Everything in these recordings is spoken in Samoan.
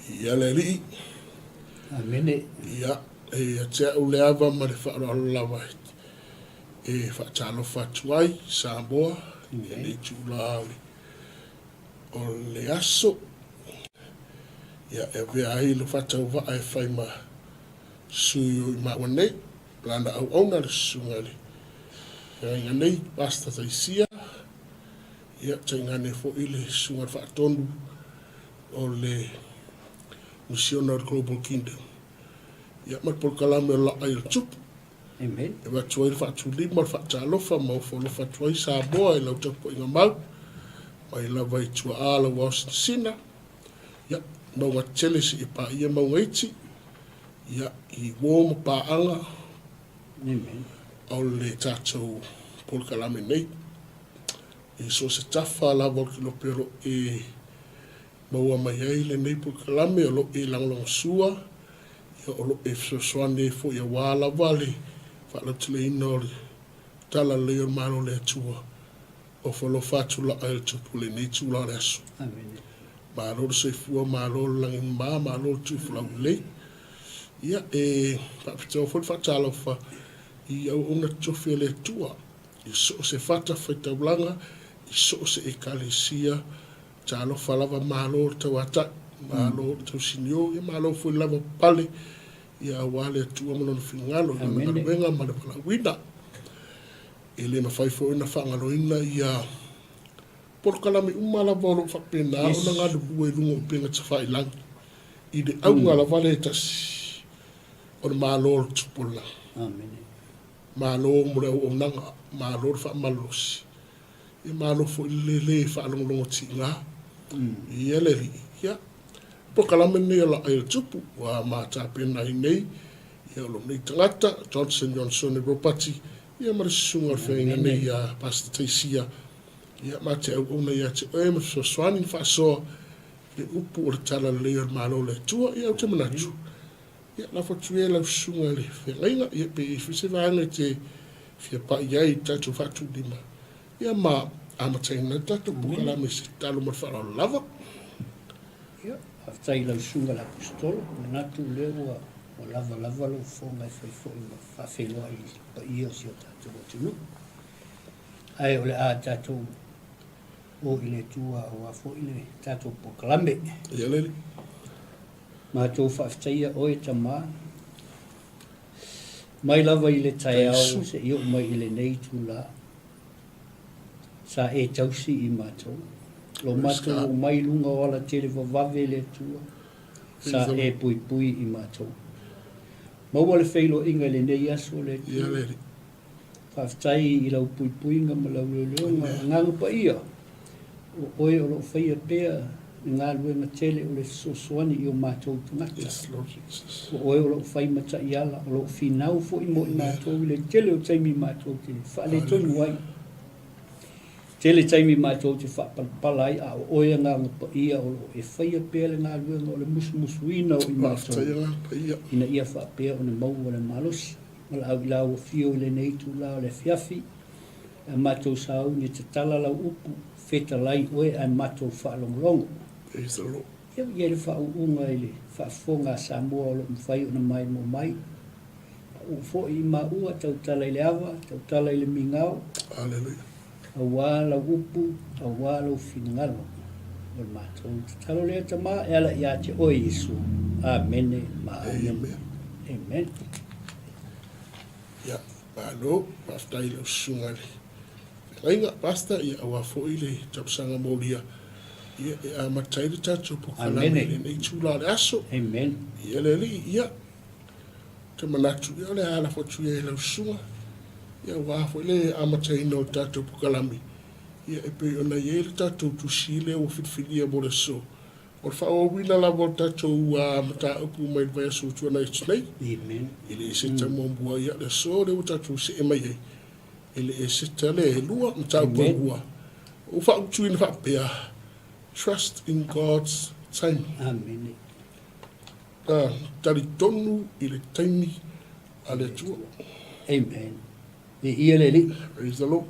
Ia le Alii. Amene. Ia, e ia te au le ava ma le faaaloalo lava e faatalofa atu ai Samoa i lenei itula o le aso. Ia, e avea ai le faatauvaa e fai ma sui o i maua nei, lana auauna le susuga i le feagaiga nei, Pastor Taisia, ia, tainane foi le susuga i le faatonu o le Misiona o le Global Kingdom, ia, ma le polokalame o Laai o le Tupu. Amen. E avatu ai le faatulima, le faatalofa ma ofo alofa atu ai Samoa i lau tapuaiga mau, mai lava i tuaa lau ao sinasina, ia, mauga tetele seia paia mauga iti, ia, i uo ma paaga Amen. o le tatou polokalame nei. I so o se tafa lava o le kilope o lo o e maua mai ai lenei polokalame, o lo o e lagolagosua, ia, o lo o e fesoasoani ai foi aua lava le faalauteleina o le Talalelei o le Malo o le Atua. Ofo alofa atu laa i le Tupu i lenei itula o le aso. Amene. Malo le soifua, malo le lagi mama, malo le tuufolau lelei. Ia, e faapitoa foi le faatalofa i auauna totofi a le Atua, i so o se fatafaitaulaga, i so o se Ekalesia, talofa lava, malo le tauatai, malo le tausinio, ia malo foi le lavapapale, ia aua le Atua ma Lona finagalo i Lana galuega ma le valaauina. E le mafai foi ona faagaloina ia polokalame uma lava o lo o faapena ona galulue i luga o upega tafailagi i le auga lava lea e tasi o le Malo o le Tupu o le Lagi. Malo mo le auaunaga, malo le faamalolosi, ia malo foi le le faalogologo tiga. Ia le Alii, ia, polokalame lenei o Laai o le Tupu ua ma tapena ai nei ia o lou nei tagata, Johnson Johnson Ropati, ia ma le susuga o le feagaiga nei ia Pastor Taisia, ia ma te auauna ia te oe ma fesoasoani ma faasoa i le upu o le talalelei o le Malo o le Atua. Ia ou te manatu, ia lafo atu ia i lau susuga i le feagaiga, ia pe i ai foi se vaega e te fia pai ai i le tatou faatulima, ia ma amataina ai le tatou polokalame i se tatalo ma le faaaloalo lava. Ia, faafetai i lau susuga i le Aposetolo, manatu o lea ua ua lava lava lou fofoga e fai foi ma faafeiloai i le paia o si o tatou atunuu. Ae o le a tatou o i le Atua aua foi le tatou polokalame. Ia le Alii. Matou faafetaia oe Tama, mai lava i le taeao seia oo mai i lenei itula. Sa e tausi i matou. Lo matou oo mai i luga o alatele vavave le Atua, sa e puipui i matou. Maua le feiloaiga i lenei aso le Atua. Faafetai i lau puipuiga ma lau leoleoga, Agaga Paia, o oe o lo o faia pea le galuega tele o le fesoasoani i o matou tagata. O oe o lo o fai ma taiala, o lo o finau foi mo i matou i le tele o taimi matou te faaletonu ai. Tele taimi matou te faapalapala ai, a o oe Agaga Paia o lo o e faia pea le galuega o le musumusuina o i matou, ina ia faapea ona maua le malosi. Valaau i lau afio i lenei itula o le afiafi, a matou sauni e tatala lau upu, fetalai oe ae matou faalogologo. Praise the Lord. Ia i ai le faauuga i le faafofoga a Samoa o lo o mafai ona maimoa mai. Pauu foi i maua, tautala i le ava, tautala i le migao. Hallelujah. Aua lau upu, aua lou finagalo. O le matou tatalo lea Tama e ala ia te oe Iesu. Amene ma amene. Amen. Amen. Ia, malo, faafetai i lau susuga i le feagaiga, Pastor, ia aua foi le talosaga molia, ia e amata ai le tatou polokalame i lenei itula o le aso. Amen. Ia le Alii, ia, ou te manatu, ia o le a lafo atu ia i lau susuga, ia aua foi le amataina o le tatou polokalame, ia e pei ona i ai le tatou tusi lea ua filifilia mo le aso. O le faaauauina lava o le tatou mataupu mai le vaiaso ua tuanai atu nei. Amen. E le eseta muamua ia le aso lea ua tatou see mai ai. E le eseta le lua mataupu e lua. Ua faautuina faapea, Trust in God's timing. Amene. Talitonu i le taimi a le Atua. Amen. Viia le Alii. Praise the Lord.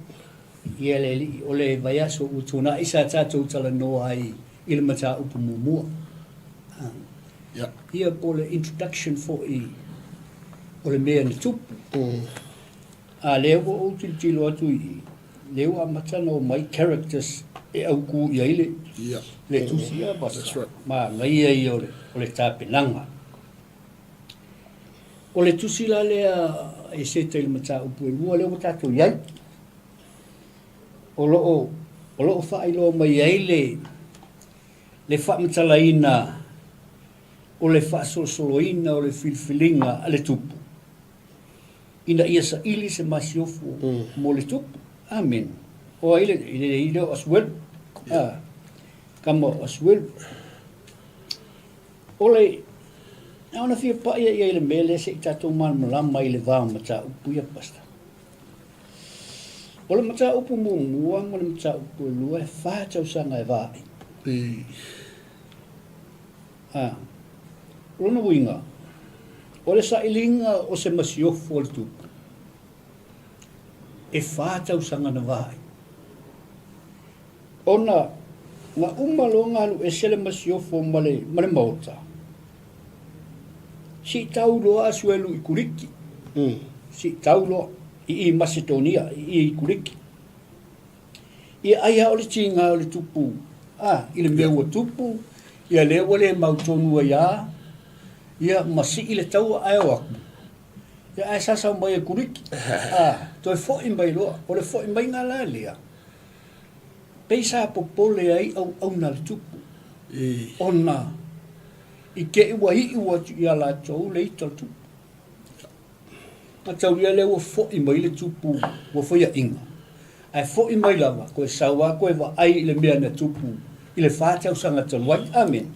Viia le Alii. O le vaiaso ua tuanai sa tatou talanoa ai i le mataupu muamua. Ia po o le introduction foi o le mea na tupu. A lea ua ou tilotilo atu i i, lea ua amata ona omai characters e autū i ai le, le tusi a Pastor. Manaia ia o le, o le tapenaga. O le tusi la lea e seta i le mataupu e lua lea ua tatou i ai. O lo o, o lo o faailoa mai ai le, le faamatalaina o le faasolosoloina o le filifiliga a le Tupu, ina ia saili se masiofo mo le Tupu. Amene. O ai le, i le o Asuelu? Ah, tama o Asuelu. O le, na ona fia paia ia i le mea lea se i tatou malamalama i le va o mataupu ia, Pastor. O le mataupu muamua ma le mataupu e lua e fa tausaga e va ai. A, o lona uiga, o le sailiga o se masiofo a le tupu, e fa tausaga na va ai. Ona na uma loa ona alu ese le masiofo ma le, ma le maota, siitau loa Asuelu i Kuliki, siitau loa i i Masetonia, i i Kuliki. Ia ai lava o le tiga o le tupu, a, i le mea ua tupu, ia lea ua le mautonu ai lava, ia ma sii le taua ae o atu, ia ae sasau mai e Kuliki, a, toe foi mai loa. O le foi maiga la lea, Pei sa popole ai auauna a le tupu, ona i te i ua iu atu ia latou le ita o le tupu. Mataulia lea ua foi mai le tupu ua faiaina, ae foi mai lava, toe sau lava toe vaai i le mea na tupu i le fa tausaga talu ai. Amene.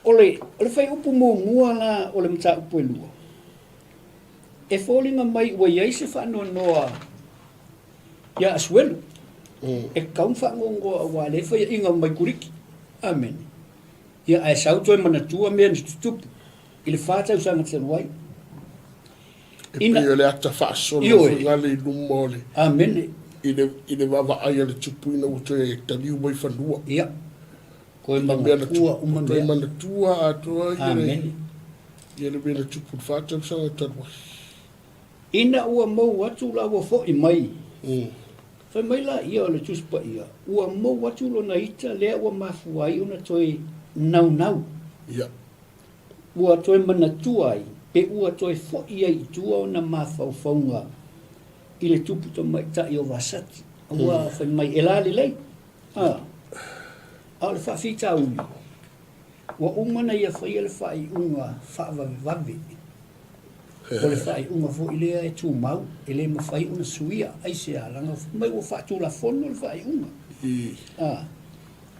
O le, o le fuaiupu muamua la o le mataupu e lua, e foliga mai ua i ai se faanoanoa Ia Asuelu, e tatau ona faanoanoa aua o lea e faiaina mai Kuliki. Amene. Ia ae sau toe manatua mea na tutupu i le fa tausaga talu ai. E pei o le ata faasolo foi lale i luma o le Amene. I le, i le vaavaai a le tupu ina ua toe taliu mai fanua. Ia. Toe manatua uma mea. Toe manatua atoa ia le, ia le mea na tupu i le fa tausaga talu ai. Ina ua mou atu la ua foi mai. Fai mai laia o le Tusi Paia, ua mou atu lona ita lea ua mafua ai ona toe naunau. Ua toe manatua ai pe ua toe foi ai i tua ona mafaufauga i le tupu tamaitai o Vasati. Ua fai mai e la lelei. A o le faafitauli, ua uma ona ia faia le faaiuga faavavevave. O le faaiuga foi lea e tumau, e le mafai ona suia. Aisea? Leaga fai mai ua faatulafono le faaiuga. A,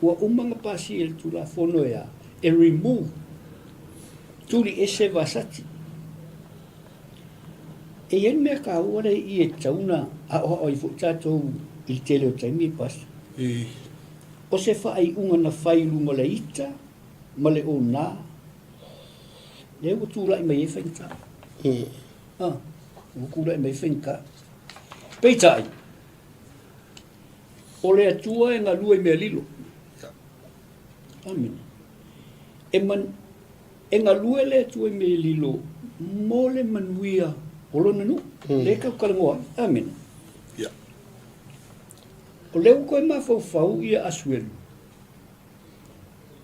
ua uma ona pasia le Tulafono e a? E remove, tuli ese Vasati. E i ai le mea taua lea i i e tatau ona aoao ai foi tatou i le tele o taimi, Pastor. O se faaiuga na fai i luga o le ita ma le ona Lea ua tulai mai ai faigata. Ah, ua tulai mai faigata. Peitai, o le Atua e galue i mea lilo. Amene. E, man, e galue le Atua i mea lilo mo le manuia o lona nuu. Le tau talanoa ai. Amene. O lea ua toe mafaufau ia Asuelu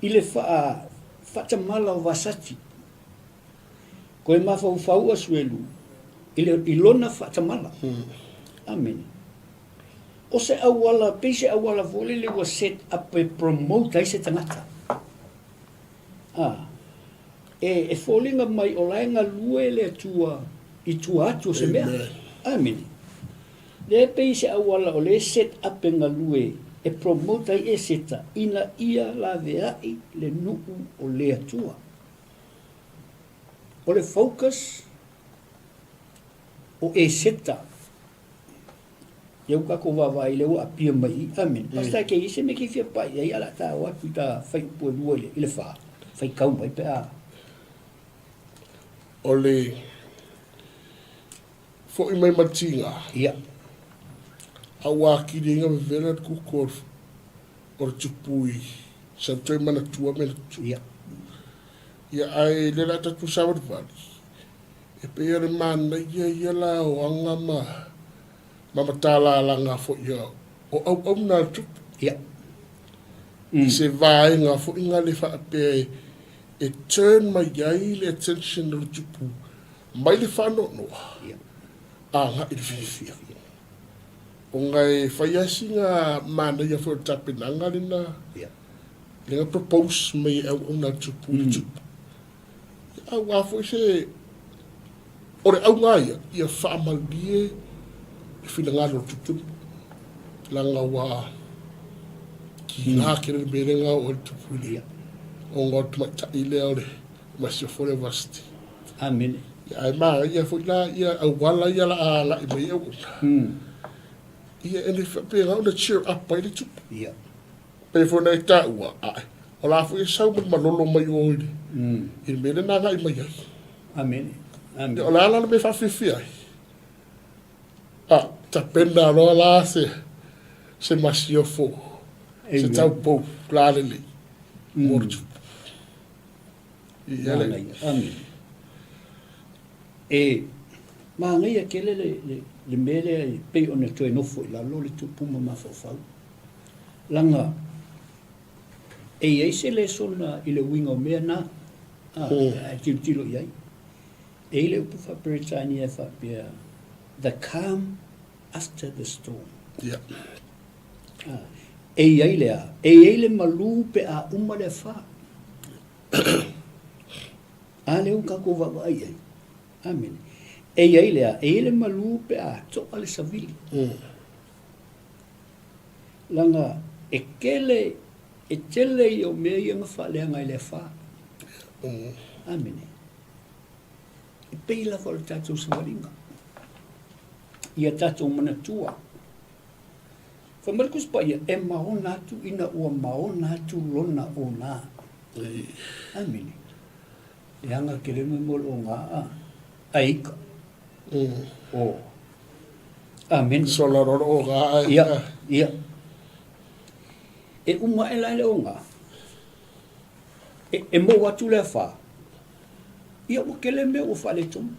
i le faatamala o Vasati. Toe mafaufau Asuelu i, le, i lona faatamala. Amene. O se auala, pei se auala foi lele ua set up e promote ai se tagata. Ah, e, e foliga mai o la e galue le Atua i tua atu o se mea. Amene. Lea e pei se auala o lea e set up e galue e promote ai Eseta ina ia laveai le nuu o le Atua. O le focus o Eseta, lea ua tatou vaavaai lea ua appear mai i i. Amene. Pastor kei i se mea kei fia pai i ai a o le a ta o atu i ta fuaiupu e lua i le fa, faitau mai pe a. O le Foi mai ma le tiga. Ia. A ua atili ai na vevela le kuku o le tupu i sau toe manatua mea na tutupu. Ia. Ia, ae lea o le a tatou savalivali, e pei o le manaia ia la o aga ma ma matalalaga foi a o auauna a le tupu. Ia. I se vaega foi na le faapea e turn mai ai le attention o le tupu mai le faanoanoa agai i le fiafia. Ona e fai lava sina manaia foi o le tapenaga lena, lena propose mai e auauna a le tupu i le tupu. Aua foi se, o le auga ia, ia faamalie le finagalo o le tupu, leaga ua kiga tele le mea lea na oo ai le tupu i le, ona o le tamaitai lea o le masiofo lea o Vaseti. Amene. Ae manaia foi la ia auala ia la a agai mai ai auauna. Ia e le faapena ona cheer up ai le tupu. Ia. Pei foi ona e taua, ae, o la foi e sau ma le malolo mai o i le, i le mea lea na agai mai ai. Amene. Amene. O le a la le mea e faafiafia ai? A, tapena loa la se, se masiofo, se taupou lalelei mo le tupu. Ia le. Manaia. Amene. E manaia tele le, le, le mea lea e pei ona toe nofo i lalo le tupu ma mafaufau. Leaga e i ai se lesona i le uiga o mea na, a, a e tilotilo i ai. E i ai le upu faa-Peretania e faapea, the calm after the storm. Yeah. A, e i ai le a? E i ai le malū pe a uma le afa. A lea ua tatou vaavaai i ai. Amene. E i ai le a? E i ai le malū pe a toa le savili. Leaga e tele, e tele ia o mea ia na faaleaga i le afa. Amene. E pei lava o le tatou savaliga. Ia tatou manatua. Fai mai le Tusi Paia, e maona atu ina ua maona atu lona ona. Amene. Leaga tele me mo le ona a, a ika. Oh. Amene. Sola loa le ona ae. Ia, ia. E uma ae la le ona. E, e mou atu le afa. Ia ua tele mea ua faaletonu.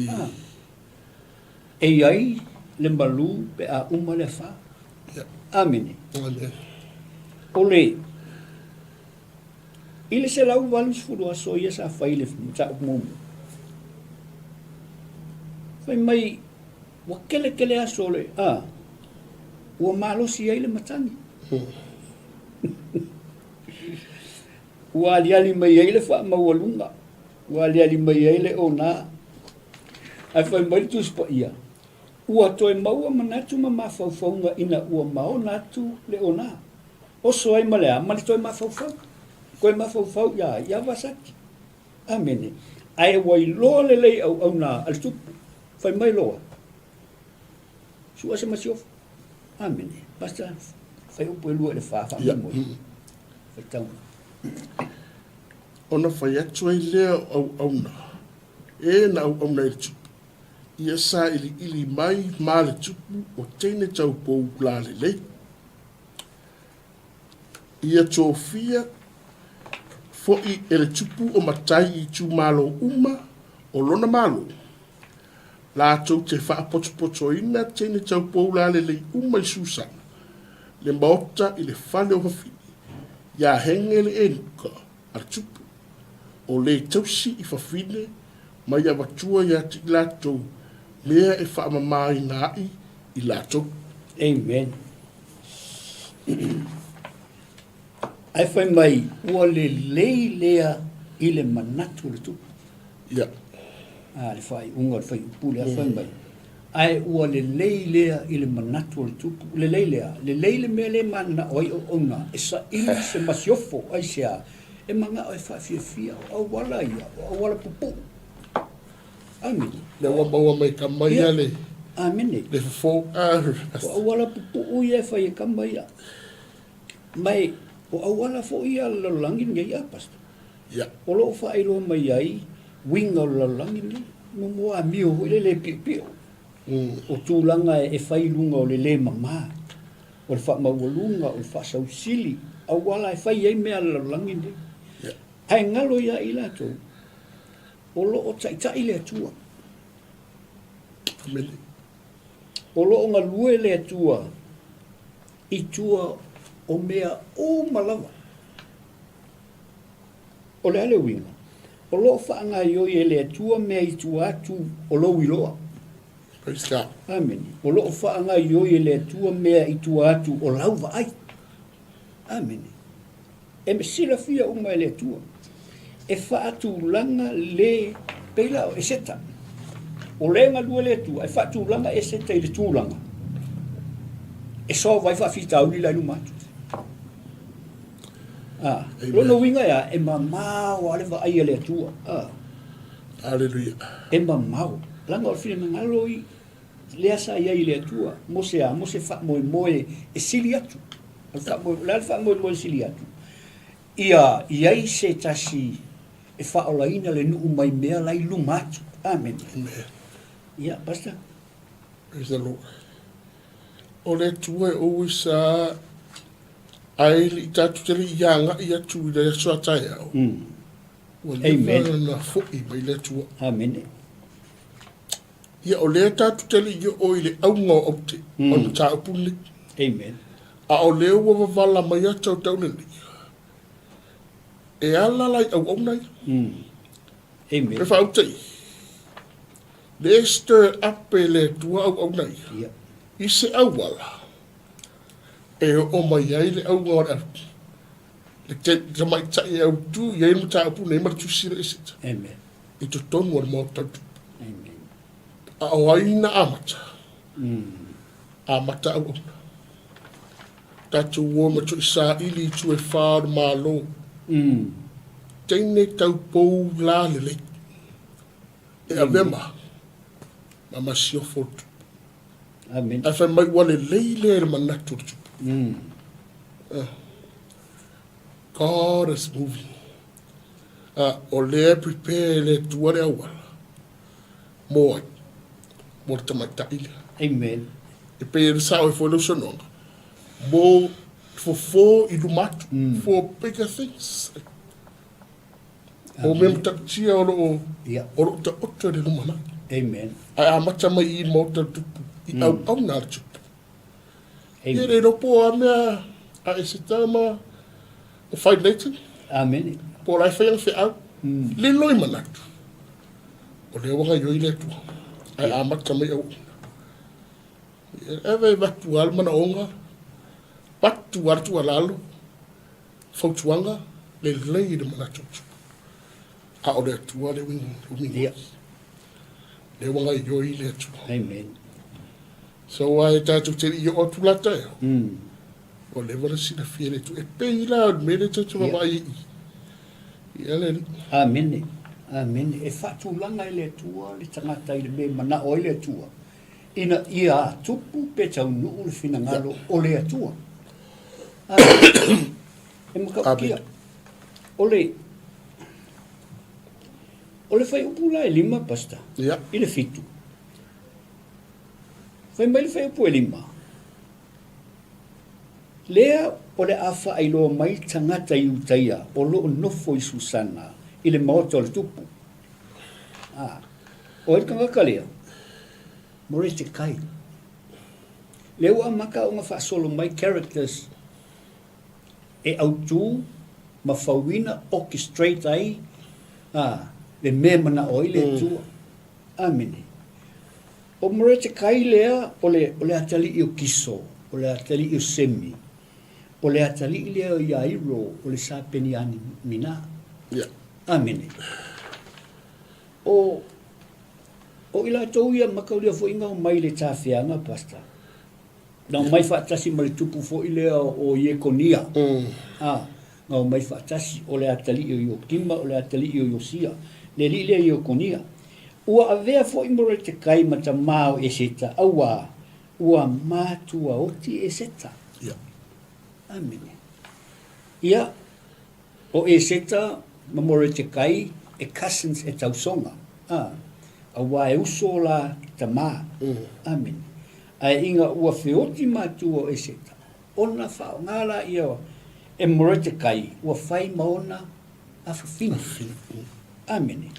Ah. E i ai le malū pe a uma le afa. Amene. Amene. O le, i le 180 aso ia sa fai i le mataupu muamua, fai mai ua tele tele aso o le, a, ua malosi ai le matagi. Ua aliali mai ai le faamaualuga, ua aliali mai ai le ona. Ae fai mai le Tusi Paia, Ua toe maua manatu ma mafaufauga ina ua maona atu le ona. Oso ai ma le a? Ma le toe mafaufau. Toe mafaufau iā ai? Iā Vasati. Amene. Ae ua iloa lelei auauna a le Tupu. Fai mai loa, Sua se masiofo. Amene. Pastor, fai upu e lua i le fa, faamoemoe. Faitauga. Ona fai atu ai lea o auauna, e na auauna i le tupu, ia sailiili mai ma le tupu o teine taupou lalelei. Ia tofia foi e le tupu o matai i itumalo uma o lona Malo, latou te faapotopotoina teine taupou lalelei uma i Susana, le maota i le fale o Fafine, iā Henge le Enuka a le tupu, o le tausi i Fafine ma i avatua ia te i latou mea e faamamaina ai i latou. Amen. Ae fai mai, ua lelei lea i le manatu o le tupu. Ia. A, le faaiuga o le fuaiupu lea fai mai. Ae ua lelei lea i le manatu o le tupu. Lelei lea, lelei le mea lea e mananao ai auauna e saili se masiofo, aisea? E manao e faafiafia, o auala ia, o auala pupuu. Amene. Lea ua maua mai kama ia le, Amene. le fofo. O auala pupuu ia e fai e kama ia. Ma e, o auala foi ia a le lalolagi lenei, a Pastor? Ia. O lo o faailoa mai ai uiga o le lalolagi lenei. Mo amio foi lele e piopio. O tulaga e fai i luga o le le mama, o le faamaualuga, o le faasausili, auala e fai ai mea a le lalolagi lenei. Ae galo ia i latou. O lo o taitai le Atua. Amene. O lo o galue le Atua i tua o mea uma lava. O le a le uiga? O lo o faagaioi e le Atua mea i tua atu o lou iloa. Praise God. Amene. O lo o faagaioi e le Atua mea i tua atu o lau vaai. Amene. E silafia uma e le Atua. E faatulaga le pei la o Eseta. O lea e galue le Atua, e faatulaga Eseta i le tulaga e solve ai faafitauli la i luma atu. Ah, lona uiga e a, e mamao lava le vaai a le Atua. Ah. Aleluia. E mamao. Leaga o le finagalo i lea sa i ai i le Atua, mo se a, mo se faamoemoe e sili atu. O le faamoemoe, o le a le faamoemoe e sili atu? Ia i ai se tasi e faaolaina le nuu mai mea la i luma atu. Amene. Amen. Ia, Pastor. Praise the Lord. O le Atua e always a ae le i tatou te le i agai atu i le aso a taeao. Ua leva ona foi mai le Atua. Amene. Ia, o lea tatou te le i oo i le auga o aute o le mataupu lenei. Amen. A o lea ua wavala mai ata o tau lenei. E ala la i auauna ia. Amen. Pe faauta i. Le stir up e le Atua auauna ia. Ia. I se auala e oo mai ai le auga o le au. Le te tamaitai e autu i ai le mataupu nei ma le tusi le Eseta. Amen. I totonu o le Maota o le Tupu. Amen. A o ai na amata? Amata auauna. Tatou o ma toi saili i itu e whā o le Malo. Teine tau pou la lelei. E avea ma, ma masiofo le tupu. Amen. Ae fai mai ua lelei lea i le manatu o le tupu. God is moving. O lea e prepare e le Atua le auala mo ai, mo le tamaitai lea. Amen. E pei e sao ai foi lou saunoaga, mo fofo i luma atu, for bigger things. O mea matautia o loo, o loo taoto i le lumanai. Amen. Ae amata mai i i le Maota o le Tupu, i auauna a le Tupu. Ia le iloa po o a mea a Eseta ma o Fight Leighton. Amene. Po o la e fai ana feau. Lilo i manatu. O lea ua gaioi le Atua. Ae amata mai auauna. Ia ave e avatu lava le manaoga, avatu lava le tuualalo, fautuaga, lelei i le manatu o le Tupu. A o le Atua le uiga. Ia. Lea ua gaioi le Atua. Amen. So ae tatou te le i oo atu la taeao, ua leva ona silafia e le Atua. E pei la o le mea lea tatou te vaavaai ai i i, ia le Alii. Amene. Amene. E faatulaga e le Atua le tagata i le mea e manao ai le Atua, ina ia tupu pe taunuu le finagalo o le Atua. Amene. E matautia. O le, o le fuaiupu la e lima, Pastor, i le fitu. Fai mai le fuaiupu e lima, Lea o le a faailoa mai tagata Iutaia o lo o nofo i Susana i le maota o le tupu. A, o ai le tagata lea? Moretekai. Lea ua amata ona faasolo mai characters e autu ma fauina orchestrate ai a, le mea e manao ai le Atua. Amene. O Moretekai lea o le, o le atalii o Kiso, o le atalii o Semi, o le atalii lea o Iairo, o le sa Peniamina. Yeah. Amene. O, o i latou ia mataulia foi na omai i le tafeaga, Pastor. Na omai faatasi ma le tupu foi lea o Iekonia. A, na omai faatasi, o le atalii o Iokima, o le atalii o Iosia, le alii lea Iekonia. Ua avea foi Moretekai ma tamā o Eseta, auā, ua matuaoti Eseta. Ia. Amene. Ia, o Eseta ma Moretekai e cousins e tausoga, a, auā e uso o la tamā. Amene. Ae ina ua feoti matua o Eseta, ona faaaoga laia e Moretekai ua fai ma ona afafine. Amene.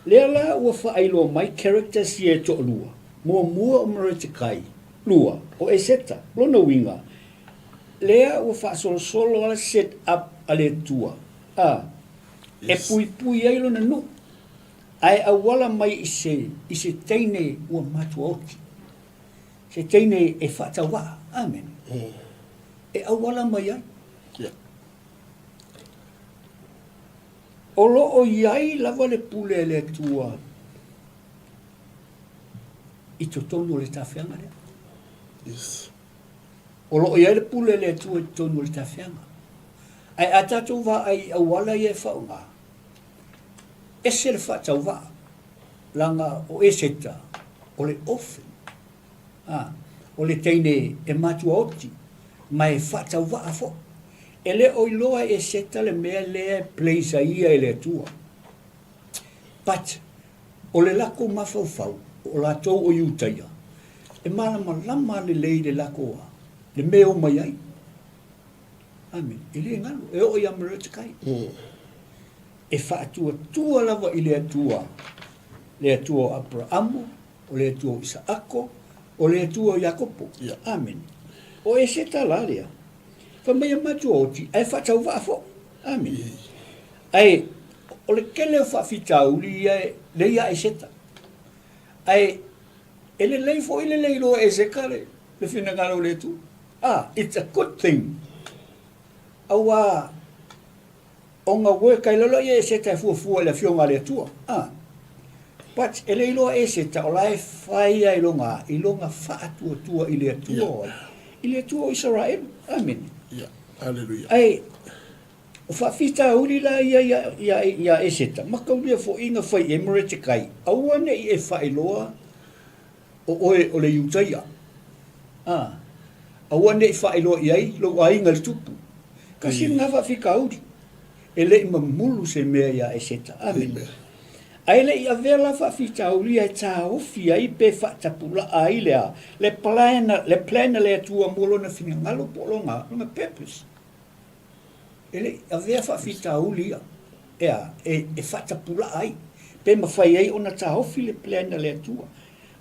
Lea la ua faailoa mai characters ia e toalua, muamua o Moretekai, lua, o Eseta. Lona uiga, lea ua faasolosolo lava le set up a le Atua, a, e puipui ai lona nuu, ae auala mai i se, i se teine ua matuaoti, se teine e faatauvaa. Amene. E auala mai ai. O lo o i ai lava le pule a le Atua i totonu o le tafeaga lea. Yes. O lo o i ai le pule a le Atua i totonu o le tafeaga. Ae a tatou vaai i auala ia e faaaoga, ese le faatauvaa, leaga o Eseta o le orphan. A, o le teine e matuaoti, ma e faatauvaa foi. E le o iloa e Eseta le mea lea e place ai ia e le Atua. But, o le lakou mafaufau, o latou o Iutaia, e malamalama lelei le lakou a, le mea e omai ai. Amene. E le galo, e oo ia Mordecai. E faatuatua lava i le Atua, le Atua o Aperamo, o le Atua o Isaako, o le Atua o Iakopo. Amene. O Eseta la lea, fai mai e matuaoti, ae faatauvaa foi. Amene. Ae o le tele o faafitauli ia e lea ia Eseta. Ae e lelei foi le le iloa e Eseta le, le finagalo o le Atua. Ah, it's a good thing. Auā Ona work ai lalo ia Eseta e fuafua i le Afioga a le Atua. A. But e le iloa Eseta o la e fai ai lona, i lona faatuatua i le Atua o ai? I le Atua o Isaraelu. Amene. Yeah. Hallelujah. Ae, o faafitauli la ia ia, ia, ia Eseta, mataulia foi na fai i ai Moretekai, aua ne i e faailoa o oe o le Iutaia. A. Aua ne i faailoa i ai lou aiga i le tupu. Kasi lena faafitauli. E le i mamulu se mea iā Eseta. Amene. Ae le i avea la faafitauli ia e taofi ai pe faatapulaa ai le a? Le plan, le plan a le Atua mo lona finagalo po o lona, lona purpose. E le i avea faafitauli ia e a? E, e faatapulaa ai pe mafai ai ona taofi le plan a le Atua.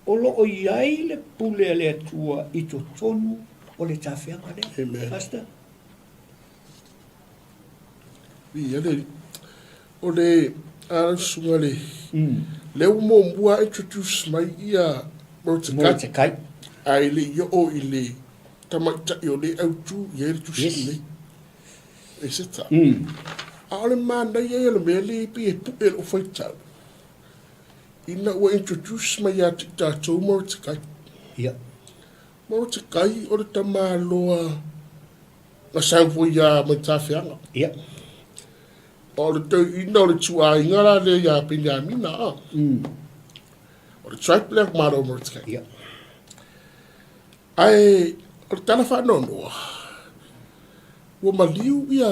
O lo o i ai le pule a le Atua i totonu o le tafeaga lea. Amen. Pastor? Viia le Alii. O le a susuga le lea ua muamua introduce mai ia Mordecai. Mordecai. Ae le i oo i le tamaitai o lea e autu i ai le tusi Yes. lenei. Eseta. A o le manaia ia o le mea lea pei e pue lou faitau. Ina ua introduce mai ia te i tatou Mordecai. Ia. Mordecai o le tamaloa na sau foi ia mai Tafeaga. Ia. O le toeaina o le ituaiga la lea ia Peniamina, a. O le tribe lea o Malo Mordecai. Ia. Ae o le tala faanoanoa, ua maliu ia,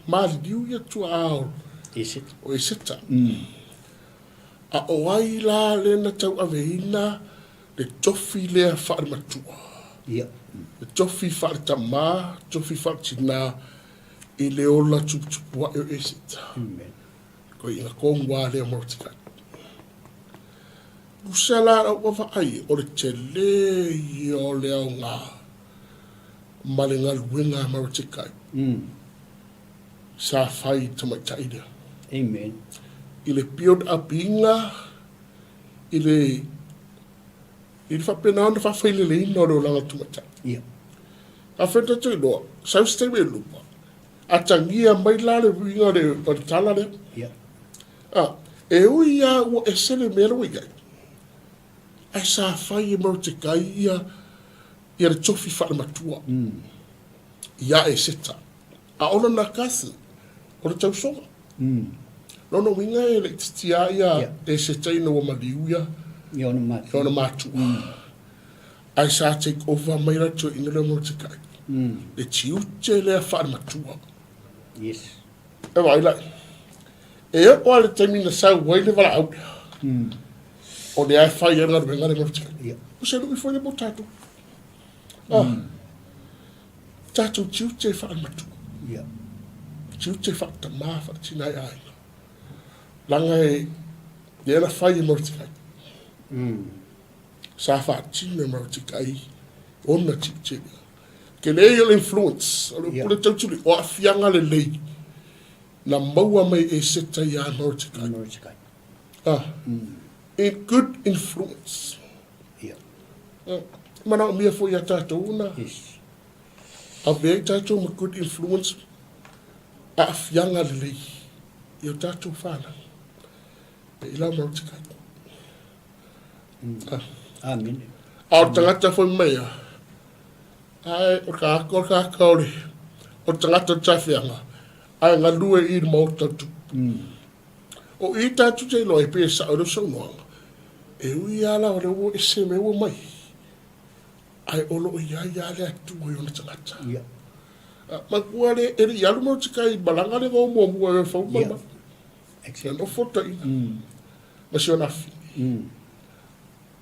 maliliu ia tuaa o Eseta. O Eseta. A o ai la lea na tauaveina le tofi lea faale-matua? Ia. Le tofi faale-tama, tofi faale-tina i le ola tuputupu ae o Eseta. Amen. Koe ina tonu lava lea Mordecai. Tusa la lau vaavaai, o le tele ia o le aoga ma le galuega a Mordecai sa fai i le tamaitai lea. Amen. I le build up ina, i le, i le faapena ona faafaileleina o le olaga o le tamaitai. Ia. Afai tatou iloa, sau se taimi e luma, atagia mai la le uiga o le, o le tala lea. Ia. A, e ui lava ua ese le mea lea ua i ai, ae sa fai e Mordecai ia, ia le tofi faalematua iā Eseta. A o lona cousin, o le tausoga. Lona uiga e laitiiti lava ia Eseta ina ua maliu ia I ona matua. I ona matua. Ae sa take over mai la le toeaina lea o Mordecai, le tiute lea faalematua. Yes. E vaai la, e oo lava i le taimi na sau ai le valaau lea, o lea e fai ai le galuega lea ma Ia. O se lui foi lea mo tatou. Ah, tatou tiute e faalematua. Ia. Tiute faatamā, faatina i aiga. Leaga e, Lea na fai e Morotikai. Sa faatino e Morotikai ona tiute. Tele ia o le influence, o le upu lea tautuli, o aafiaga lelei na maua mai e Eseta ia Morotikai. Morotikai. Ah. In good influence. Ia. E manaomia foi ia tatou ona Yes. ave ai tatou ma good influence, aafiaga lelei i o tatou fanau. E i la Morotikai. Ah. Amene. A o le tagata foi mai a, ae o le tagata o le tagata o le, o le tagata o le tafeaga, ae galue i le maota o le tupu. O i tatou te iloa ai pe sao i lau saunoaga, e ui lava la o lea ua ese mea ua mai, ae o lo o i ai lava le Atua i ona tagata. Ia. Matua le, e le i alu Morotikai i malaga le vao muamua e fau Ia. ma Exactly. Nofo taina. Ma si ona afine.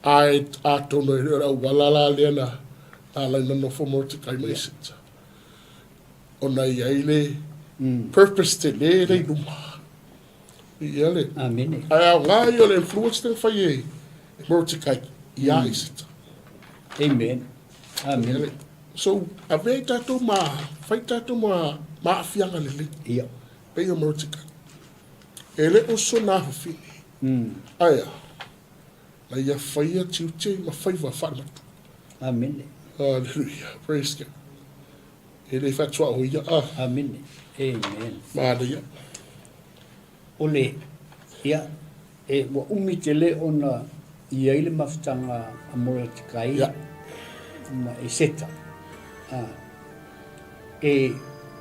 Ae atonu e le o le auala la lea na ala ai ona nofo Morotikai ma Eseta. Ona i ai le purpose tele lea i luma. Ia le. Amene. Ae aoga ia o le influence lea na fai e Morotikai ia Eseta. Amen. Amene. So, avea ai tatou ma fai tatou ma aafiaga lelei. Ia. Pei o Morotikai. E le o sona afafine. Ae a? Na ia faia tiute ma faiva faale-matua. Amene. Hallelujah. Praise God. E le faatuaʻo ia a. Amene. Amen. Manaia. O le, ia, e, ua umi tele ona i ai le mafutaga a Morotikai Ia. ma Eseta. A, e,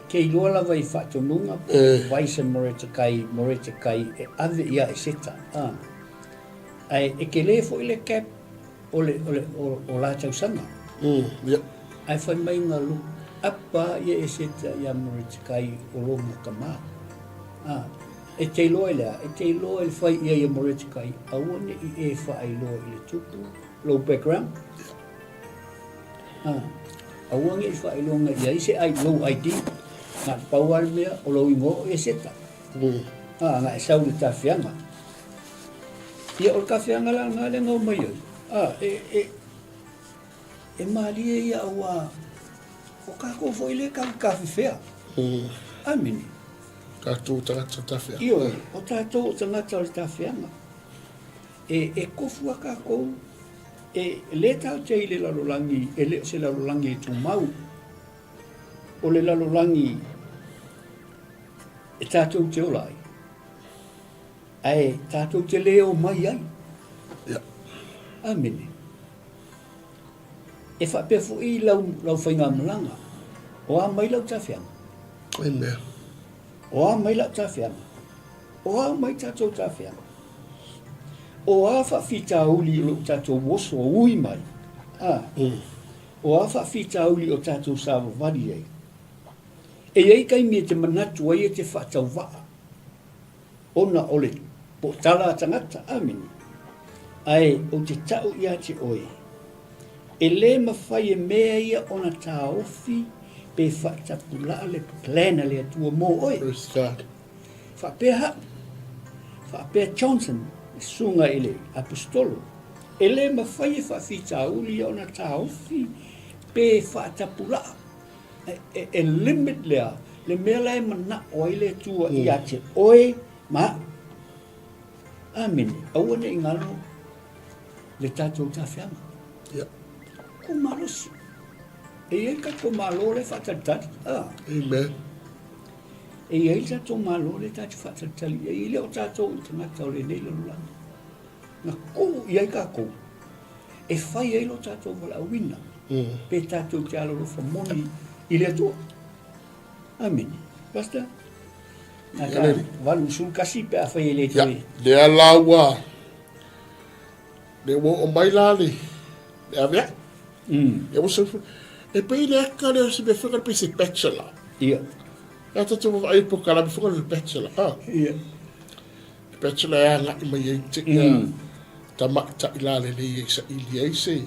ke iloa lava i faatonuga po o advice a Morotikai, Morotikai e ave ia Eseta. A, ae e tele foi le gap o le, o le, o, o la tausaga. Ia. Ae fai mai na look up a ia Eseta ia Morotikai o lona tama. A, e te iloa i le a? E te iloa i le fai i ai e Morotikai, aua ne i e faailoa i le tupu, lou background. A, aua ne i faailoga i ai se ai, lou ID. Na o le pau lava le mea, o lou igoa o Eseta. A, na e sau i le tafiaga. Ia, o le tafiaga la lena lea na omai ai. A, e, e, e malie ia auā o kākou foi lea tatou tafefea. Amene. Tatou tagata tafeaga. Ioe, o tatou o tagata o le tafeaga. E, e kofu a kākou, e lē tatou te i le lalolagi, e le o se lalolagi e tumau. O le lalolagi e tatou te ola ai. Ae tatou te le omai ai. Ia. Amene. E faapea foi lau, lau faigamalaga, o a mai lau tafeaga? Amen. O a mai lau tafeaga? O a mai tatou tafeaga? O a faafitauli o loo tatou oso ui mai? A. O a faafitauli o tatou savavali ai? E i ai taimi e te manatu ai e te faatauvaa ona o le pootala a tagata. Amene. Ae ou te tau ia te oe, e le mafai e mea ia ona taofi pe faatapulaa le plan a le Atua mo oe. Praise God. Faapea hau, faapea Johnson, le susuga i le Aposetolo, e le mafai e faafitauli ia ona taofi pe faatapulaa. E, e, e limit lea, le mea la e manao ai le Atua ia te oe ma au. Amene. Aua ne i galo le tatou tafeaga. Ia. Ko malosi. E i ai le tatou Malo lea e faatalitali. Ah. Amen. E i ai le tatou Malo lea tatou te faatalitali i ai. E le o tatou i tagata o lenei lalolagi. Na tuu i ai tatou e fai ai lo tatou valaauina. Pe tatou te alolofa moni i le Atua. Amene. Pastor? Na ka 81 pe afai e le toe. Lea la ua lea ua oo mai la le le avea'i. Lea ua sau e pei le aka lea o se mea foi lea pei se bachelor. Ia. Lea tatou vaavaai i le polokalame foi lea o le bachelor. Ah. Ia. Le bachelor e agai mai ai te ia tamaitai lalelei e saili ai se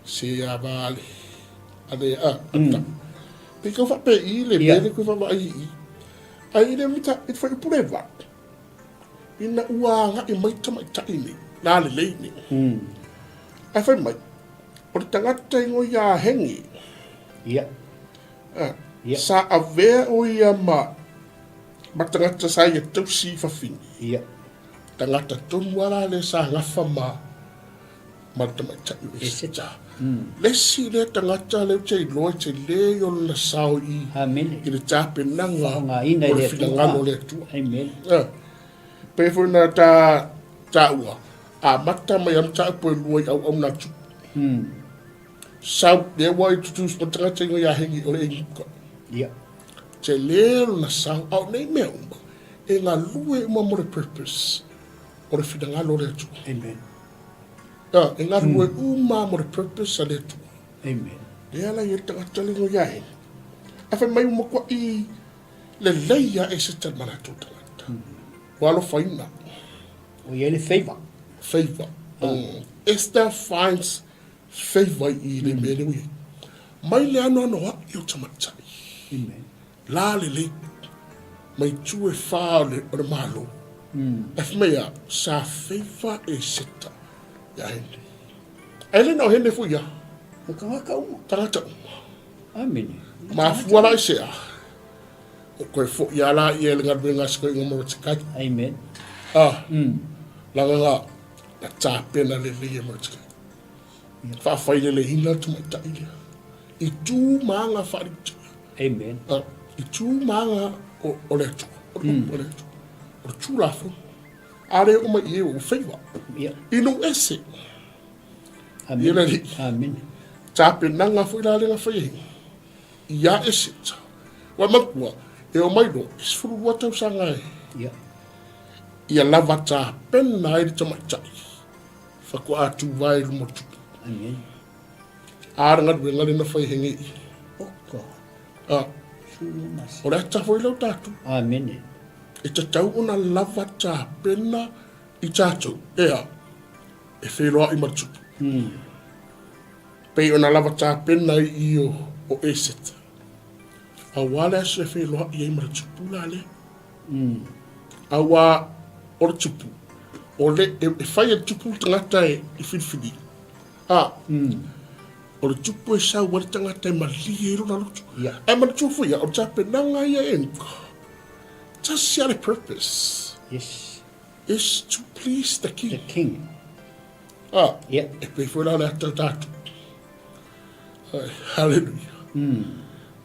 se ava a le a le a a Pei kau faapei i le mea lea koe vaavaai i i. Ae i le mita i le fuaiupu le 8. Ina ua agai mai tamaitai nei, lalelei nei. Ae fai mai, o le tagata igoa ia Henge. Ia. Ia. Sa avea o ia ma ma tagata sa ia tausi i fafine. Ia. Tagata tonu a la lea sa gafa ma ma le tamaitai o Eseta. Le isi lea tagata lea ou te iloa e tele o lona sao i Amene. I le tapenaga Faaaogaina o e le le Atua. finagalo o le Atua. Amen. Pei foi na ta taua, amata mai a mataupu e lua i auauna a Tupu. Sau, lea ua introduce mai le tagata igoa ia Hengi o le Eimuka. Ia. Tele lona sao, a o nei mea uma, e galue uma mo le purpose o le finagalo o le Atua. Amen. E galue uma mo le purpose a le Atua. Amen. Lea la i ai le tagata le igoa ia Hengi. Ae fai mai ua matuai Lelei a Eseta ma latou tagata. Ua alofaina. Ua i ai le favor. Favor. Esther finds favor i le mea lea ua i ai. Mai le anoanoai o tamaitai. Amen. La lelei. Mai itu e fa o le, o le Malo. Ae fai mai a, sa favor Eseta ia Hene. Ae le na o Hene foi ia. O tagata uma. Tagata uma. Amene. Mafua la i sea. O koe foʻi a la ia i le galuega a si koe igoa Mordecai. Amen. Ah. Laga nga na tapena lelei e Mordecai. Faafaileleina le tamaitai lea. I tu ma aga faalilitia. Amen. Ah, i tu ma aga o, o le Atua. O le upu a le Atua. O le Tulafono. A le oo mai i e ua faiva. Ia. I nuu ese. Amene. Ia le alii. Amene. Tapenaga foi la lea na fai ai. Ia Eseta. Ua matua, e o mai loa, e 12 tausaga e. Ia. Ia lava tapena ai le tamaitai. Faatoa tuvae i luma o le tupu. Amene. A le galuega lea na fai e Hengei. Oka. A. Sulu masi. O le ata foi lea o tatou. Amene. E tatau ona lava tapena i tatou, ea, e feiloai ma le tupu. Pei ona lava tapena ai i o, o Eseta. Auā le aso e feiloai ai ma le tupu la lea. Auā o le tupu, o le, e, e fai e le tupu le tagata e, e filifili. A, o le tupu e sau ai le tagata e malie ai lona loto. Ia. Ae manatua foi ia, o le tapenaga ia e uka, tasi lava le purpose. Yes. Is to please the king. The king. Ah, yeah. E pei foi la o le ata o tatou. Ai, hallelujah.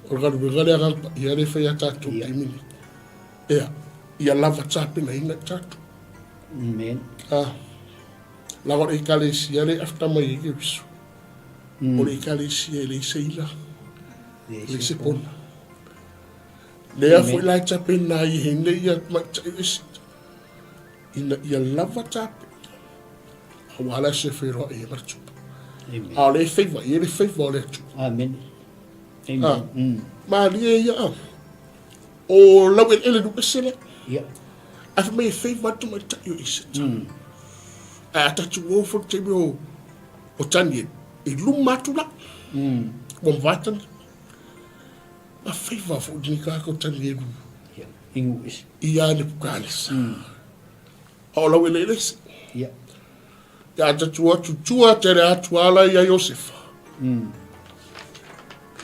O le galuega lea agaga paia lea e fai a tatou yeah. taimi nei. Ea, ia lava tapenaina i tatou. Amen. Ah, laga o le ekalesia le after mai ai Keriso. O le ekalesia e leai se ila, leai se pona. Lea foi la e tapena ai e nei ia tamaitai o Esita, ina ia lava tapena, aua la se feiloai ai ma le Tupu. Amen. A o le faiva i ai le faiva o le Atua. Amen. Amen. Ah, malie ia a. O laueleele nuu ese lea. Ia. Ae fai mai e faiva le tamaitai o Esita. Ae a tatou o foi le taimi o o Daniel, i luma atu la. Ua mavae Daniel. Na faiva foi lenei tagata o Tanielu Ia, i nuu ese. Ia Nepukanesa. A o laueleele ese. Ia. Ia a tatou atu tua tele atu ala ia Iosefa.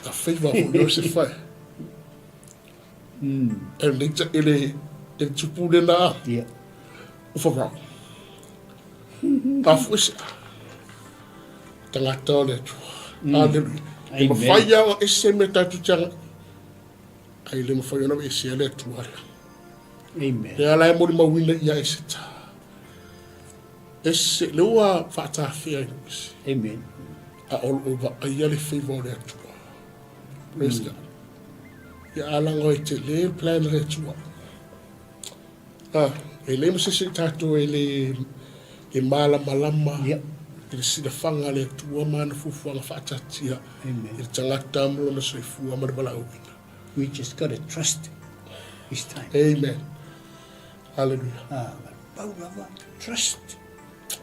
Na faiva foi Iosefa e. E lenei ta, e le, e le tupu lena Ia. o Farao. Mafua i se a? Tagata o le Atua. Aleluia. E mafai lava ona ese mea tatou te agai. Ae le mafai ona aveesea le Atua lea. Amen. Lea la e molimauina ia Eseta. Ese, lea ua faatafea i nuu ese. Amen. A o lo o vaaia le favour o le Atua. Praise God. Ia a laga e tele le plan a le Atua. E leai ma se isi o tatou e le e malamalama i le silafaga a le Atua ma ana fuafuaga faataatia i le tagata ma lona soifua ma le valaauina. We just got to trust his time. Amen. Hallelujah. Ah, pau lava, trust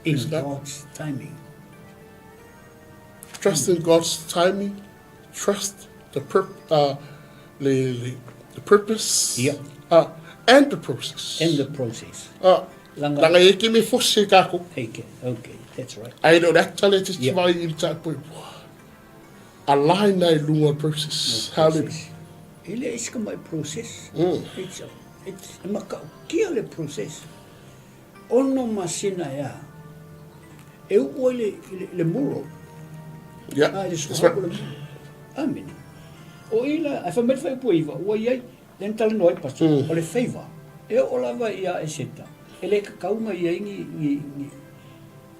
in God's timing. Trust in God's timing. Trust the pur le, le, the purpose yeah. and the process. And the process. Langa. Langa e ke me fose kākou. Okay, okay, that's right. Ae le o le ata le te yeah. vai i le tāpoepoa. Align ai lunga process. No process. E le isi ka mai process. It's a, it's a makautia le process. Ono masina ea. E uu ai le, le, le muro. Yeah. Ah, le suha le muro. Amene. O ila, ai whamai whai upu iwa, ua iai, le talanoa ai pastor, o le favor. E oo lava ia Eseta. E le kakaunga ia i ni, ni, ni,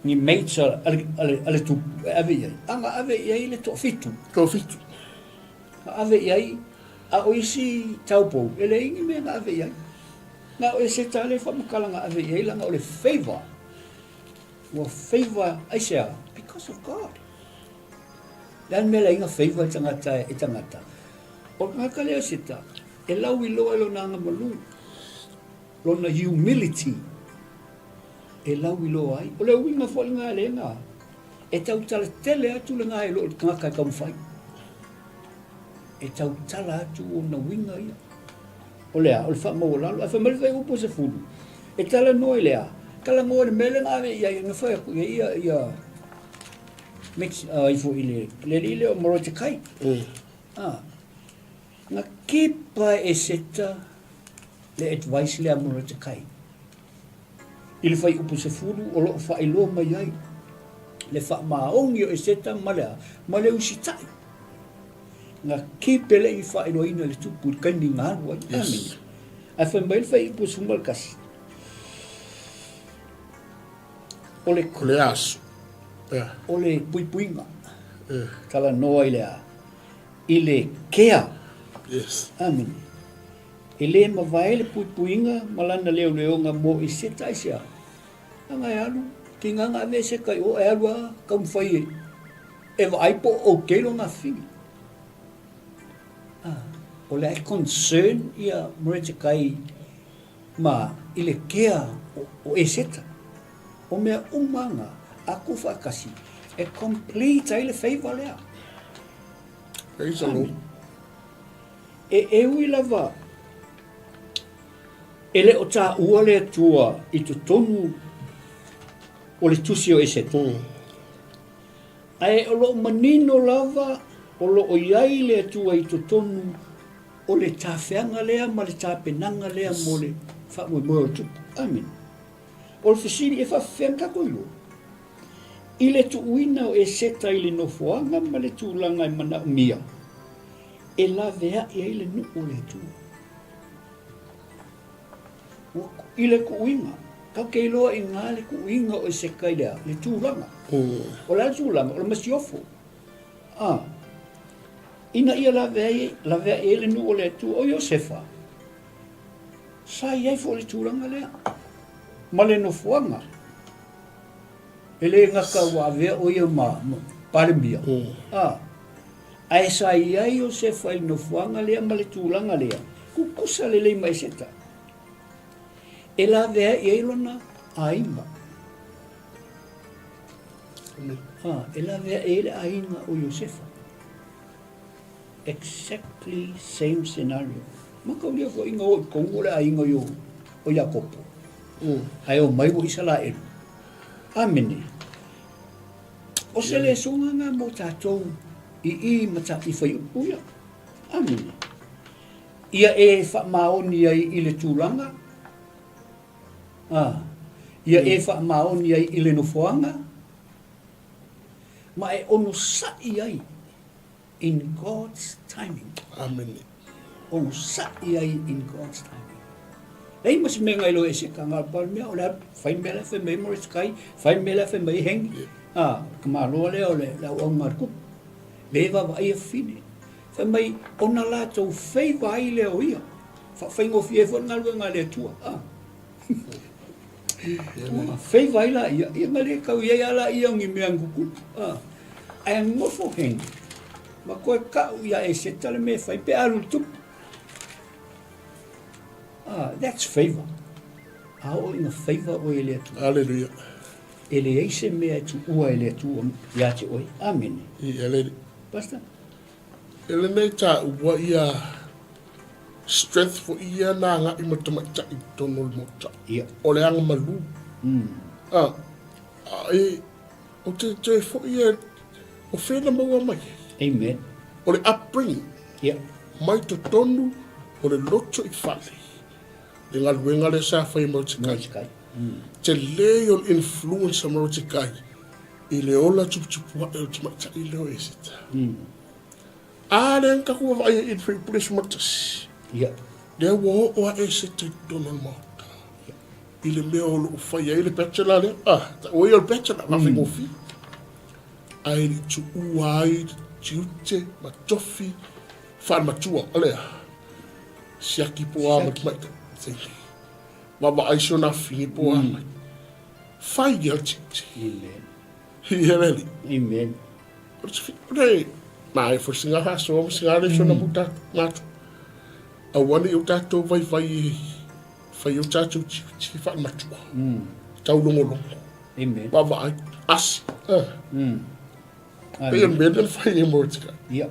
ni mates a, a, le, a, le, a le tupu, e ave i ai. Anga ave i ai le toafitu. Toafitu. Na ave i ai, a o isi taupou, e leai ni mea na ave i ai. Na o Eseta le faamatala na ave i ai, leaga o le favor. Ua favor, aisea? Because of God. Le a le mea leai na favor e tagata e tagata. O le tagata lea o Eseta, e lauiloa i lona agamalu, lona humility, e lauiloa ai. O le uiga foi lena e le na, e tautala tele atu lena i lo le tagata e taumafai. E tautala atu ona uiga ia. O le a? O le faamaualalo. Ae fai mai le fuaiupu e 10, e talanoa i le a? Talanoa i le mea lea na ave i ai, na fai atu i ai ia, ia mix, uh, ifo i le, le alii lea o Morotekai. Ah, na kepa e Eseta le advice lea a Morotekai. I le fuaiupu 10 o lo o faailoa mai ai le faamaoni o Eseta ma le a? Ma le usitai. Na keep e le i faailoaina i le tupu i le taimi na alu ai. Yes. Amene. Ae fai mai le fuaiupu 11. O le, o le aso. Yeah. O le puipuiga. Yeah. Talanoa i le a? I le kea. Yes. Amene. E le mavae le puipuiga ma lana leoleoga mo Eseta aisea? Leaga e alu, tiga na ave Eseta i o, e alu a taumafai e, e vaai po o okay lona afifine. Ah, o le a e concern ia Moretekai ma i le kea o, o Eseta. O mea uma na, a ku faatasi, e complete ai le favor lea. Praise the Lord. E, e ui lava, e le o taua le Atua i totonu o le tusi o Eseta. Ae o lo o manino lava o lo o i ai le Atua i totonu o le tafeaga lea ma le tapenaga lea mo le faamoemoe o le tupu. Amene. O le fesili, e faafefea ona tatou iloa? I le tuuina o Eseta i le nofoaga ma le tulaga e manaomia, e laveai ai le nuu o le Atua. Ua, i le tuuina, tatou te iloa i ina le tuuina o Eseta i le a? Le tulaga. O le a le tulaga? O le masiofo. A, ina ia laveai, laveai ai le nuu o le Atua. O Iosefa, sa i ai foi le tulaga lea, ma le nofoaga. E le gata ua avea ʻo ia ma, ma Palemia, a, Ae sa i ai Iosefa i le nofoaga lea ma le tulaga lea, tutusa lelei ma Eseta, e laveai ai lona aiga. A, e laveai ai le aiga o Iosefa. Exactly same scenario. Mataulia foi ina o i totonu o le aiga o, o Iakopo. Ae o mai ua Isalaelu. Amene. O se lesona na mo tatou i i mata i whaiupu ia. Amene. Ia e whaamaoni ai i le tulaga, a, ia e whaamaoni ai i le nofoaga, ma e onosai ai in God's timing. Amene. Onosai ai in God's timing. Leai ma se mea ngai loa e se ka ngā pau mea, o le alu, fai mea la fai mai Morris Kai, fai mea la fai mai Hengi, a, ka maloa lea o le, le auauna a le kupu. Le vaavaai a fafine. Fai mai, ona latou faiva ai lea o ia. Faafaigofie ai foi le galuega a le Atua. A. Ua faiva ai laia, ia na le tau i ai a laia o ni mea na tutupu. A. Ae nofo Hengi, ma toe kau ia Eseta le mea e fai pe alu i le tupu. Ah, that's favor. A oo ina favor oe e le Atua. Hallelujah. E leai se mea e tuua e le Atua ia te oe. Amene. Ia le. Pastor? E lenei taua ia. Strength foi ia na agai ma tamaitai i totonu o le Maota. O le agamalu. A, e, ou te toe foi e, o fea na maua mai ai? Amen. O le upbringing. Mai totonu o le loto i fale. Le galuega lea sa fai e Morotikai. Tele ia o le influence a Morotikai i le ola tuputupu ae o le tamaitai lea o Eseta. A lea na tatou vaavaai ai i le Fuaiupu 11. Ia. Lea ua oo a Eseta i totonu o le Maota. I le mea o lo o fai ai le bachelor lea. Ah, taua ia o le bachelor, faafaigofie. Ae le i tuua ai tiute ma tofi faale-matua. O le a? Siaki po o a ma tamaitai. Vaavaai si ona afine po o a mai. Fai ia le tiute. Amen. Ia le Alii. Amen. O le maea foi singa faasoa ma singa lesona mo tatou matua. Aua ne i o tatou vaivai e fai o tatou tiute faale-matua. Taulogologo. Amen. Vaavaai. Asi. Pei o le mea lea na fai e Mordecai. Ia.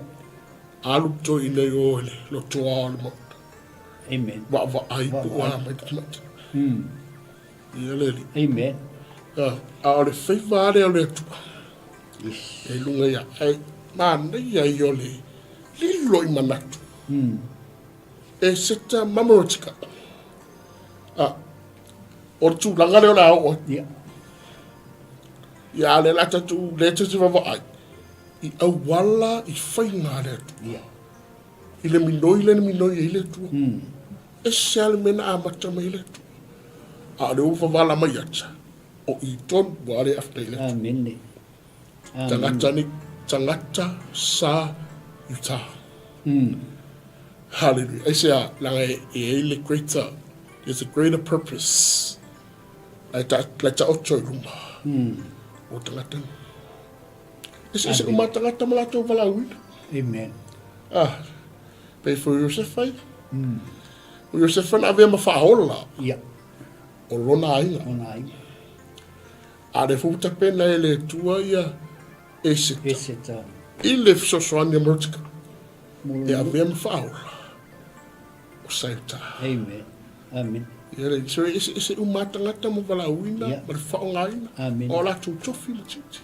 Alu toeaina i o i le lotoa o le maota. Amen. Vaavaai po o a mai le tamaitai. Ia le Alii. Amen. A o le faiva lava lea o le Atua. Yes. E luga ia, ai, manaia ia o le lilo i manatu. E seta mamorotika. A, o le tulaga lea o le a oo ai. Ia. Ia, a o lea o le a tatou, lea tatou te vaavaai i auala i faiga a le Atua. Ia. I le minoi lea na minoi ai le Atua. Ese lava le mea na amata mai ai le Atua. A o lea ua vavala mai ata, o i tonu ua le after i le Atua. Amene. Amene. Tagata ni, tagata sa Utah. Hallelujah. Aisea, leaga e i ai le greater, there's a greater purpose. Lai ta, lai taoto i luma. O tagata ni. Eseese uma tagata ma latou valaauina. Amen. Ah, pei foi o Iosefa ia. O Iosefa na avea ma faaola. Ia. O lona aiga. Lona aiga. A o lea foi ua tapena e le Atua ia Eseta. Eseta. I le fesoasoani a Mordecai. E avea ma faaola o Saitā. Amen. Amen. Ia le, so e eseese uma lava tagata ma valaauina Ia. ma le faaaogaina Amen. o a latou tofi ma tiute.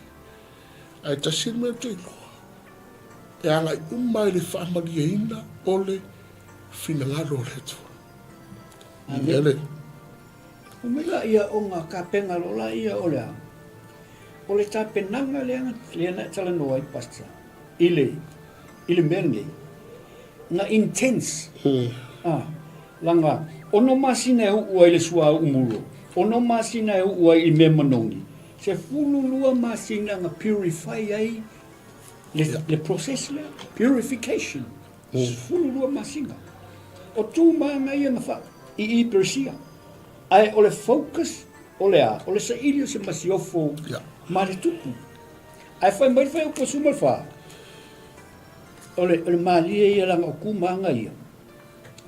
Ae tasi le mea ou te iloa, e agai uma i le faamalieina o le finagalo o le Atua. Amen. Ia le, Omai laia o nga kapenga lo laia o le a? O le tapenaga lea lea na e talanoa ai Pastor i le i le mea lenei, na intense a laga ono masina e uu ai le suauu mulo, ono masina e uu ai i mea manogi, 12 masina na purify ai le, le process lea, purification, 12 masina. O tu manaia na fa i i Persia. Ae o le focus o le a? O le saili o se masiofo ma le tupu. Ae fai mai le fuaiupu 14, o le, o le malie ia leaga o tu ma aga ia.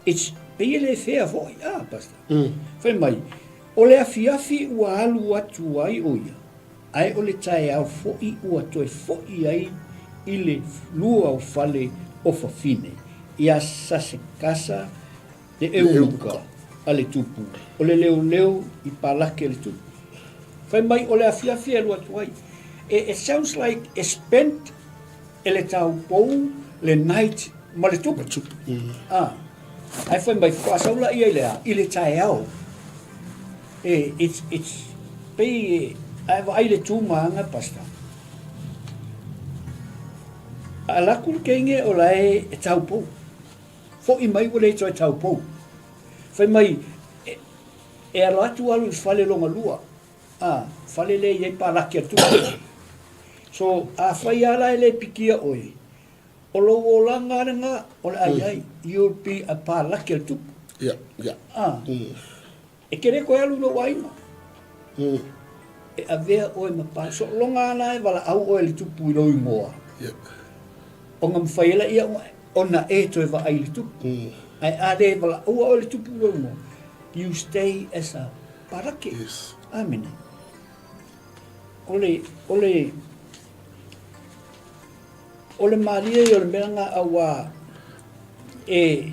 It's, pei e le fair foi, ah, Pastor. Fai mai, o le afiafi ua alu atu ai o ia, ae o le taeao foi ua toe foi ai i le lua o fale o fafine, ia Sasekasa le eunuka a le tupu, o le leoleo i palake a le tupu. Fai mai o le afiafi e alu atu ai. E, it sounds like e spent e le taupou le night ma le tupu. Ah, ae fai mai faatoa sau laia i le a? I le taeao. E, it's, it's, pei e, ae vaai le tu ma aga, Pastor. A alu atu le teine o la e, e taupou. Foi mai ua le toe taupou. Fai mai, e, e alo atu alu i fale lona lua. A, fale lea e i ai palaki a le tupu. So, afai lava la e le pikia oe, o lou olaga lava lena o le a i ai. You'll be a palaki a le tupu. Yeah, yeah. A, e te le toe alu i lou aiga. E avea oe ma palaki. Soologa lava la e valaau oe e le tupu i lou igoa. Yeah. Ona mafai ai laia ona e toe vaai i le tupu. Ae a le valaua oe i le tupu lou igoa, you stay as a parake. Yes. Amene. O le, o le, o le malie ia o le mea lena auā e,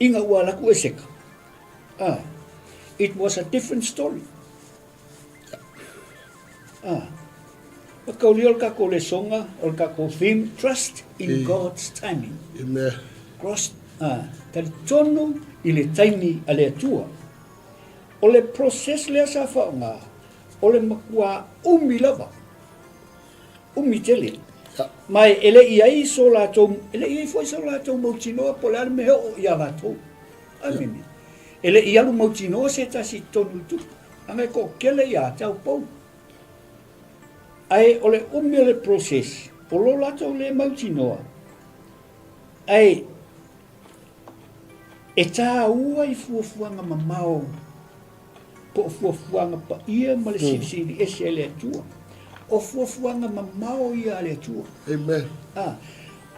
Ina ua alu atu Eseta, ah, it was a different story. Ah, mataulia o le tatou lesoga, o le tatou theme, trust in God's timing. Amen. Cross, ah, talitonu i le taimi a le Atua. O le process lea sa faaaoga, o le matua umi lava. Umi tele. Ma e le i ai so latou, e le i ai foi so latou mautinoa po o le a le mea e oo ia latou. Amene. E le i alu mautinoa se tasi i totonu o le tupu, leaga e toatele ia taupou. Ae o le umi o le process, o lo latou le mautinoa, ae e tāua i fuafuaga mamao po o fuafuaga paia ma le silisili ese a le Atua. O fuafuaga mamao ia a le Atua. Amen. Ah,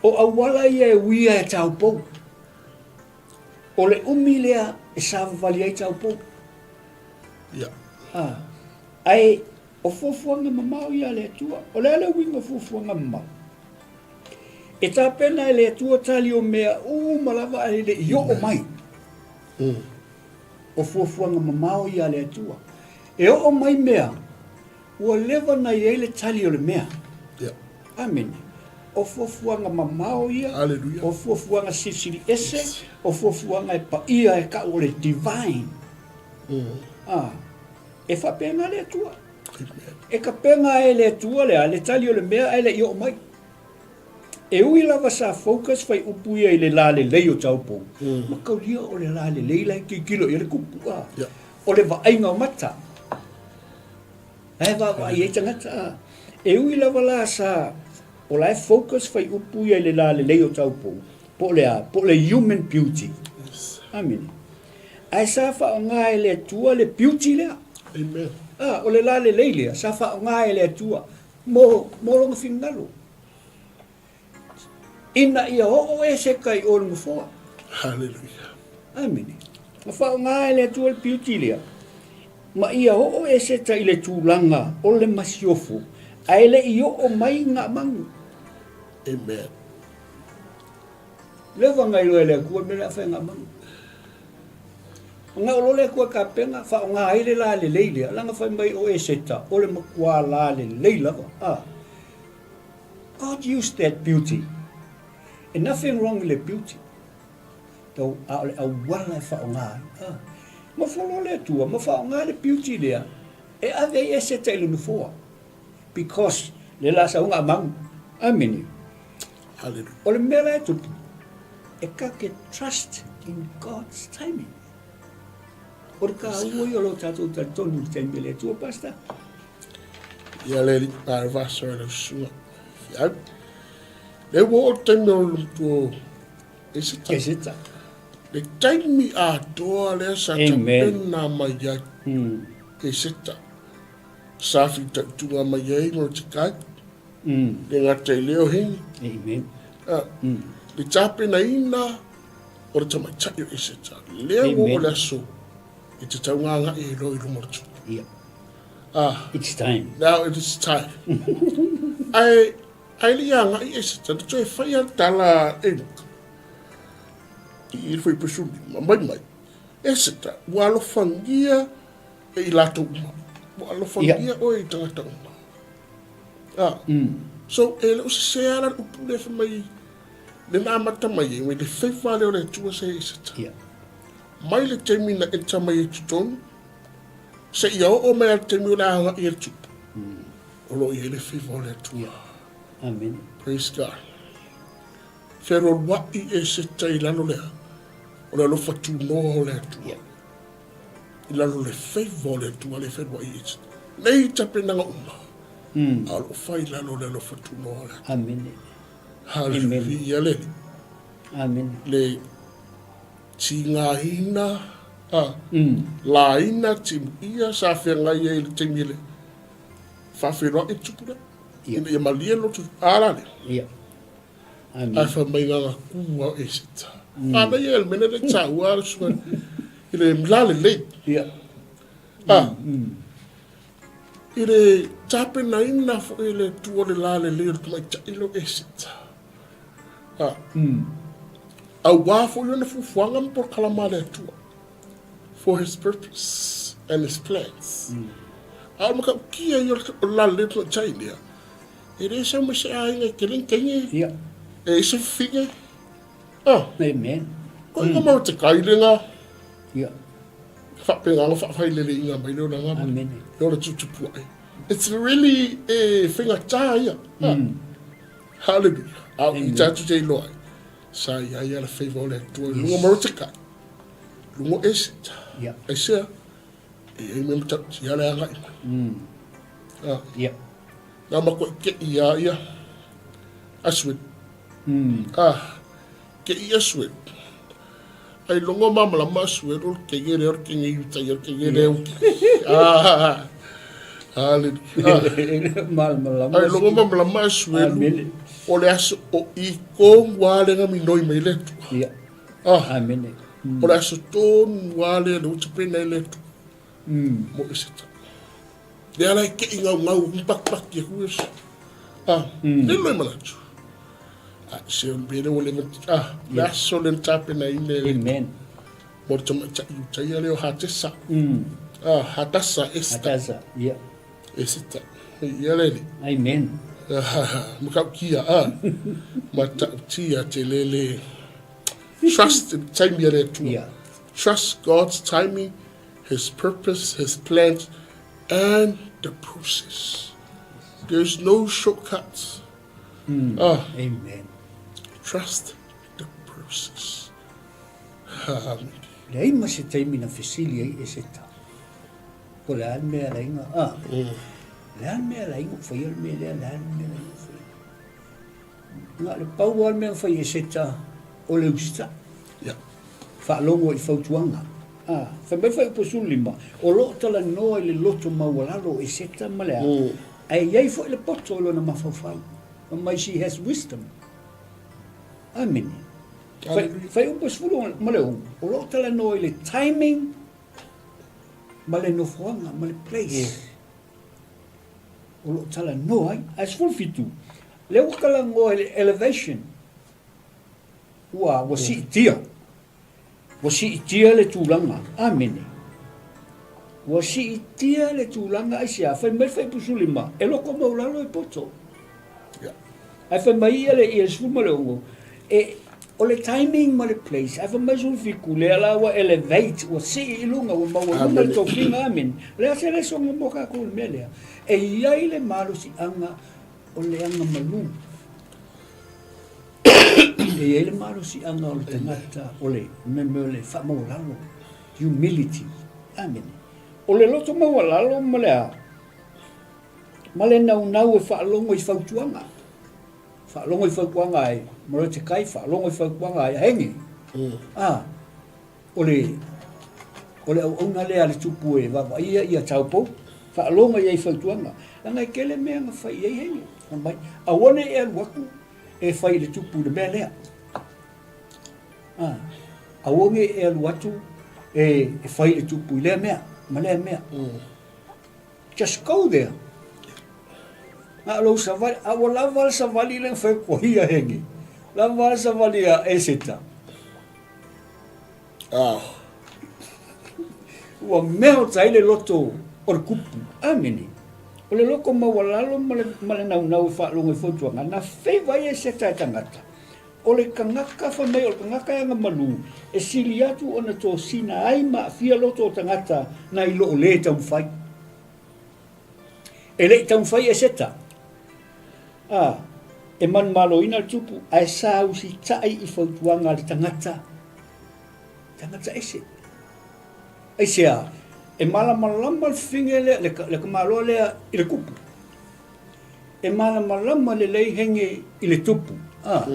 o auala ia e uia e taupou. O le umi lea e savavali ai taupou. Yeah. Ah, ae o fuafuaga mamao ia a le Atua. O le a le uiga o fuafuaga mamao? E tapena e le Atua tali o mea uma lava ae le i oo mai. O fuafuaga mamao ia a le Atua. E oo mai mea, ua leva ona i ai le tali o le mea. Yeah. Amene. O fuafuaga mamao ia, Hallelujah. o fuafuaga silisili ese, yes. O fuafuaga e paia e kau o le divine. Ah, e faapena le Atua. Amen. E tapena e le Atua le a, le tali o le mea ae le i oo mai. E ui lava sa focus whaiupu ia i le la lelei o taupou, mataulia o le la lelei la e tilotilo i ai le kupu, a. Yeah. O le vaaiga o mata. La e vaavaai ai tagata, a. E ui lava la sa, o la e focus whaiupu ia i le la lelei o taupou, po o le a, po o le human beauty. Yes. Amene. Ae sa faaaoga e le Atua le beauty lea. Amen. A, o le la lelei lea, sa faaaoga e le Atua mo, mo lona finagalo. Ina ia oo Eseka i o i le nofoa. Hallelujah. Amene. Na faaaoga e le Atua le beauty lea, ma ia oo Eseta i le tulaga o le masiofo, ae le i oo mai Gaamagu. Amen. Leva na iloa e le Atua le mea lea a fai Gaamagu. Manao loa le Atua e tapena, faaaoga ai le la lelei lea, leaga fai mai o Eseta, o le matua la lelei lava. Ah. God used that beauty. And nothing wrong i le beauty. Tau, a o le auala e faaaoga ai. Ah. Nofo loa le Atua ma faaaoga le beauty lea e ave ai Eseta i le nofoa. Because le la sauga a magu. Amene. Hallelujah. O le mea la e tupu, e ka ke trust in God's timing. O le kāua ia o lo tātou talitonu i le taimi a le Atua, Pastor. Ia le alii pa le vasa o le usuga. Fiau. Le ua oo le taimi o le matua Eseta. Eseta. Le taimi atoa lea sa tapena mai ai. Eseta. Sa fitaituga mai ai Morotekai. Le gata i lea o Hini. Amen. Le tapenaina o le tamaitai o Eseta. Lea ua oo le aso i te taugagai ai loa i luma o le tupu. Yeah. Ah. It's time. Now it is time. Ae, ae le i agai Eseta, na toe fai a le tala a Eunuka i le fuaipusuli, ma mai mai, Eseta, ua alofagia e i latou uma. Ua alofagia yeah. oe i tagata uma. Ah. So, e le o sese lava la le upu lea fai mai, le na amata mai ai, mai le faiva lea o le Atua sa i Eseta. Yeah. Mai le taimi na enter mai ai i totonu, Seia oo mai a le taimi o le agai e le tupu, o lo o i ai le faiva o le Atua. Amen. Praise God. Fealualuai Eseta i lalo lea o le alofa tunoa o le Atua. Yeah. I lalo o le faiva o le Atua le fealuai Eseta. Nei tapenaga uma, a o lo o fai i lalo o le alofa tunoa o le Atua. Amen. Hallelujah le Alii. Amen. Le Tigaina, a, laina timuia sa feagai ai i le taimi e le faafeiloai le tupu lea, ina ia malie le loto, a la lea. Ia. Ae fai mai na ku a Eseta. A na ia le mea lea taua le susuga i le la lelei. Ia. A. I le tapenaina foi e le Atua le lalelei o le tamaitai lea o Eseta. A. Auā foi ona fuafuaga ma polokalama a le Atua. For his purpose and his plans. A o le matautia ia o le lalelei o le tamaitai lea, e le sau mai se aiga e tele ni teine, e i se fafine. Ah. Amen. Ko ina mau te kai le ngā. Ia. Whapena nga whawhailele inga mai leo na ngā. Amen. E ora tutupu ai. It's really e whaingatā ia. Mm. Hallelujah. A i tātu te iloa ai. Sa ia ia le favor o le Atua. Yes. Lunga Morotekai. Lunga Eseta. Yeah. Aisea. E ai me matauti ia le agai mai. Mm. Ah. Yeah. Nā mako i ke ia ia. Asuet. Mm. Ah. Ke i Asuet. Ai longo mamalama Asuet o le kenge lea o le kenge i uta ia o le kenge lea uki. Ah. Hallelujah. Malamalama. Ai longo mamalama Asuelu. Amene. O le aso o i tonu a lea na minoi mai le Atua. Ia. Ah. Amene. O le aso tonu a lea le ua tapena e le Atua. Mo Eseta. Lea la e kei gaugau ma pakipaki aku Iesu. Ah. Le loi manatu. Ah, se o le mea lea ua leva, ah, le aso lea na tapenaina e le Atua. Amen. Mo le tamaitai Iutaia lea o Hatesa. Ah, Hatasa, Esita. Hatasa, ia. Esita. Ia le le. Amen. Matautia, ah. Matautia te lele. Trust in taimi a le Atua. Ia. Trust God's timing, His purpose, His plans, and the process. There's no shortcuts. Ah. Amen. Trust the process. Leai ma se taimi na fesili ai e Seta, Po le a le mea la inga, a? Le a le mea la inga o faia le mea lea, le a le mea la inga o faia. Na o le pau lava le mea na fai e Seta, o le usitai. Yeah. Faalogo i fautuaga. A, fai mai Fuaiupu 15, o lo o talanoa i le loto maualalo o Eseta ma le a, ae i ai foi le poto i lona mafaufau. Fai mai, she has wisdom. Amene. Fuaiupu 16, o lo o talanoa i le timing ma le nofoaga ma le place o lo o talanoa ai. Ae 17, lea ua talanoa i le elevation, ua, ua siitia. Ua siitia le tulaga. Amene. Ua siitia le tulaga aisea? Fai mai le Fuaiupu 15, e loko maulalo e poto. Ae fai mai ia le ia 16, e, o le timing ma le place, ae fai mai 17, lea la ua elevate, ua sii i luga, ua maualuga le tofiga, amene. O le a se lesoga mo kākou i le mea lea? E i ai le malosiaga o le agamalu. E i ai le malosiaga o le tagata o le mea o le faamaualalo, humility. Amene. O le loto maualalo ma le a? Ma le naunau e faalogo i fautuaga. Faalogo i fautuaga ai Morotekai, faalogo i fautuaga ai Henge. A, o le, o le auauna lea a le tupu e vaavaaia ia taupou, faalogo i ai fautuaga. Leaga e tele mea na fai i ai Henge. Fai mai, aua ne i e alu atu e fai i le tupu i le mea lea. A, aua ne i e alu atu e, e fai i le tupu i lea mea, ma lea mea. Just go there. Na o lou savali, a ua lava le savali lea na fai atu ai ia Henge. Lava le savali a Eseta. Ah. Ua melt ai le loto o le kupu. Amene. O le loko maualalo ma le, ma le naunau e faalogo i fautuaga, na feiva ai Eseta e tagata. O le kangaka fai mai o le kangaka e agamalu, e sili atu ona tosina ai ma aafia loto o tagata nai loo le taumafai. E le i taumafai Eseta, a, e manumaloina le tupu, ae sa usitai i fautuaga a le tagata, tagata ese. Aisea? E malamalama le fafine lea, le, le tamaloa lea i le kupu. E malamalama lelei henge i le tupu. A.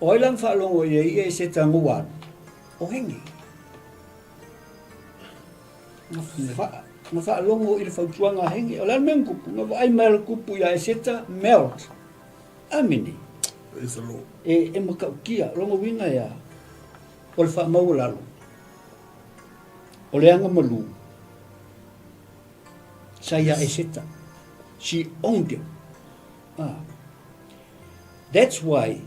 O ai la na faalogo i ai ia Eseta na ua alu? O henge. Na, fa, na faalogo i le fautuaga a Henge. O le a le mea na kupu? Na vaai mai le kupu iā Eseta, melt. Amene. Praise the Lord. E, e matautia. O lona uiga e a? O le faamaualalo. O le agamalu. Sa iā Eseta. She owned it. Ah. That's why.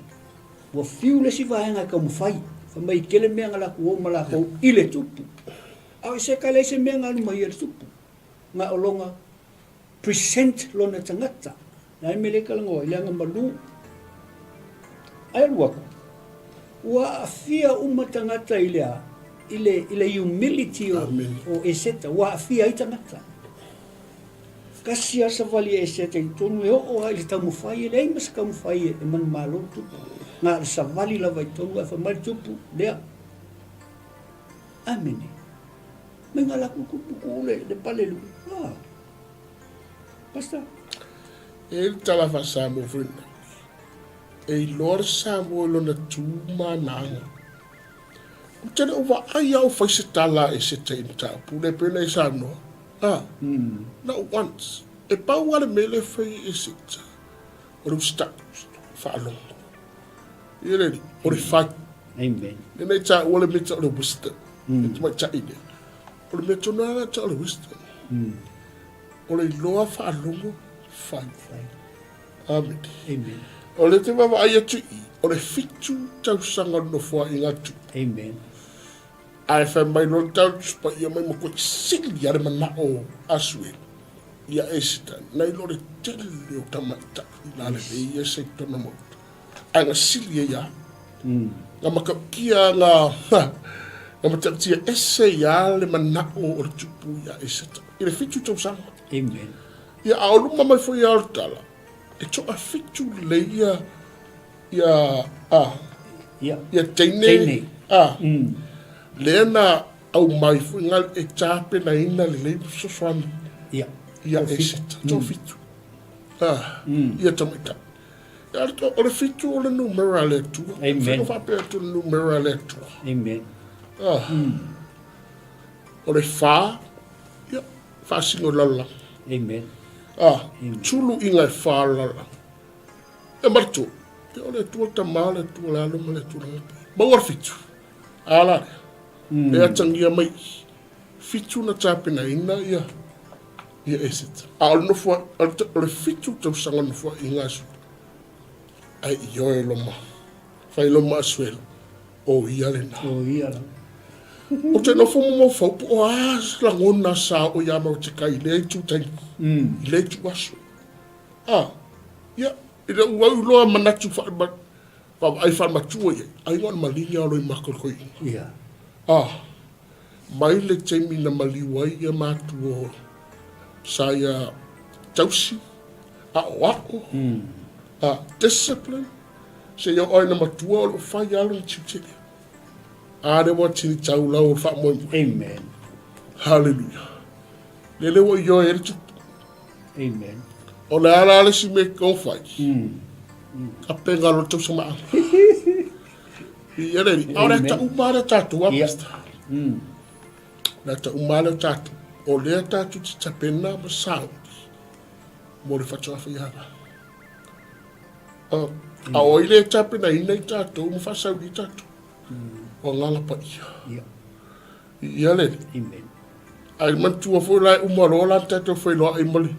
Ua fiu le isi vaega e taumafai, fai mai e tele mea na latou o ma latou i le tupu. A o Eseta e leai se mea na alu mai ai i le tupu, na o lona present lona tagata. O le a le mea lea e talanoa ai, leaga malu. Ae alu atu, ua aafia uma tagata i le a? I le, i le humility o, o Eseta, ua aafia ai tagata. Tasi lava savali a Eseta i totonu e oo lava i le taumafai, e leai ma se taumafai e manumalo le tupu. Na o le savali lava i totonu ae fai mai le tupu, lea. Amene. Mai nga latou tupu tuu le, le pale i luga. Ah. Pastor. E i ai le tala faa-Samoa foi lena. E iloa le Samoa i lona tu ma ana aga. Ou te le o vaai lava o fai se tala a Eseta i le mataupu lea pei ona e saunoa. Ah, not once. E pau lava le mea lea e fai e Eseta, o le usitai, faalogo. Ia le alii, o le fai. Amen. Lea na e taua le mea tau o le wisdom, le tamaitai lea. O le mea tonu lava lena tau o le wisdom. O le iloa faalogo, fai. Amene. Amen. O lea te vaavaai atu i i, o le 7 tausaga o le nofoaiga atu. Amen. Ae fai mai loa le tau Tusi Paia mai matua sili lava le manao o Asuelu ia Esita nai lo le tele o tamaitai lalelei ia sa i totonu o le maota. Ae na sili ai lava. Na matautia na, na matautia ese ai lava le manao o le tupu ia Esita i le 7 tausaga. Amen. Ia, a o luma mai foi lava o le tala, e toafitu lelei ia, ia, a, ia, ia teine, teine. A, lea na aumai foi nga e tapenaina lelei fesoasoani ia, ia Eseta, toafitu, a, ia tamaitai. Ia, o le fitu o le numera a le Atua. Amen. Fai faapea atu le numera a le Atua. Amen. A, o le fa, ia, faasino i lalolagi. Amen. A, tulu iga e fa o le lalolagi. E manatua, ia o le Atua le Tama, o le Atua le Alo ma le Atua le Agaga Paia. Maua le fitu. A la lea. E atagia mai i i. Fitu na tapenaina ia ia Eseta. A o le nofo o le fitu tausaga nofoaiga Asuelu. Ae ioe loma. Fai loma Asuelu. O ia lena. O ia la. Ou te nofo ma mafaufau po o a lagona sa oo ia Morotekai i lea itu taimi, i lea itu aso. A, ia, i le ua au loa manatu vaavaai faamatua i ai, aiga o le maligi lava o loi makoikoi. Ia. A, mai le taimi na maliu ai ia matua sa ia tausi, aoao, a, discipline, seia oo ai ina matua o lo o fai lava lona tiute lea. A lea ua tini tau lau o le faamoemoe. Amen. Hallelujah. Lele ua ioe ai le tupu. Amen. O le a la le isi mea e fai? Kapenga lo tau samaaga. Ia le alii. A o le ata uma lea tatou a Pastor. Le ata uma lea tatou. O lea tatou te tapena ma sauni mo le faatoa faiaga. A o ai lea e tapenaina i tatou ma faasauni i tatou? O Agaga Paia. Ia. Ia le Alii. Amen. Ae manatua foi la e uma loa la le tatou feiloai ma le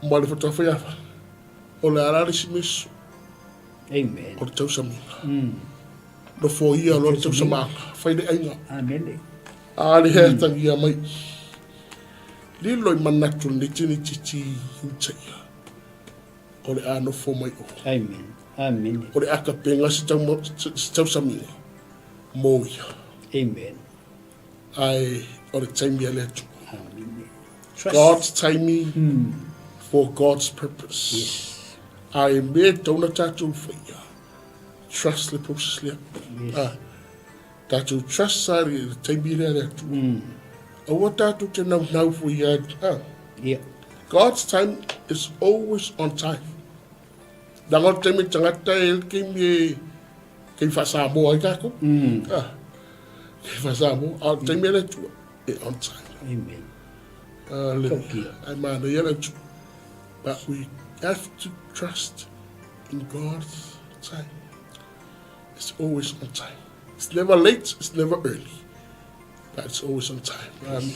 ma le faatoa faiafa. O le a la le isi mea sosoo? Amen. O le tausamiga. Nofoia loa le tausamaaga. Fai le aiga. Amene. A le hea tangia mai. Lilo i manatu lenei tini titi i uta ia. O le a nofo mai o. Amen. Amene. O le a kapenga se tau se tausamiga mo ia. Amen. Ae o le taimi a le Atua. Amene. Trust. God's timing for God's purpose. Yes. Ae mea e tatau ona tatou faia, trust le process lea. Yes. Ah, tatou trust a le taimi lea a le Atua. Aua tatou te naunau foi ia, ah. Yeah. God's time is always on time. Leaga o le taimi tagata e le taimi e kei faa-Samoa ai tatou. Ah, kei faa-Samoa. A o le taimi a le Atua, e on time. Amen. Hallelujah. Ai manaia le Atua. But we have to trust in God's time. It's always on time. It's never late, it's never early. But it's always on time. Amen.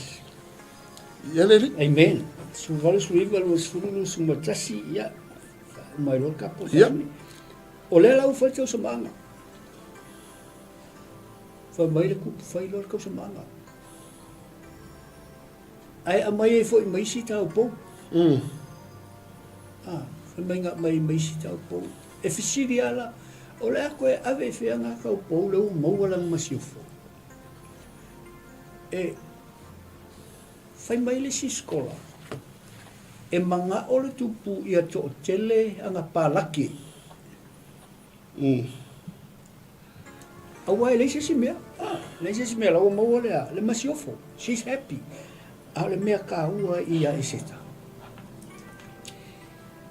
Ia le alii. Amen. 18, 19, 20, 21, ia, faauma ai loa le kapo. Ia. O lea la ua fai le tausamaaga. Fai mai le kupu fai loa le tausamaaga. Ae aumai ai foi ma isi taupou. Ah, fai mai na aumai ma isi taupou. E fesili lava la, o le a toe ave i fea na taupou lea ua maua lana masiofo? E fai mai le isi scholar, e mana'o le tupu ia to'atele ana palaki. Aua e leai se isi mea, e leai se isi mea, la ua maua le a, le masiofo. She's happy. A o le mea taua ia Eseta,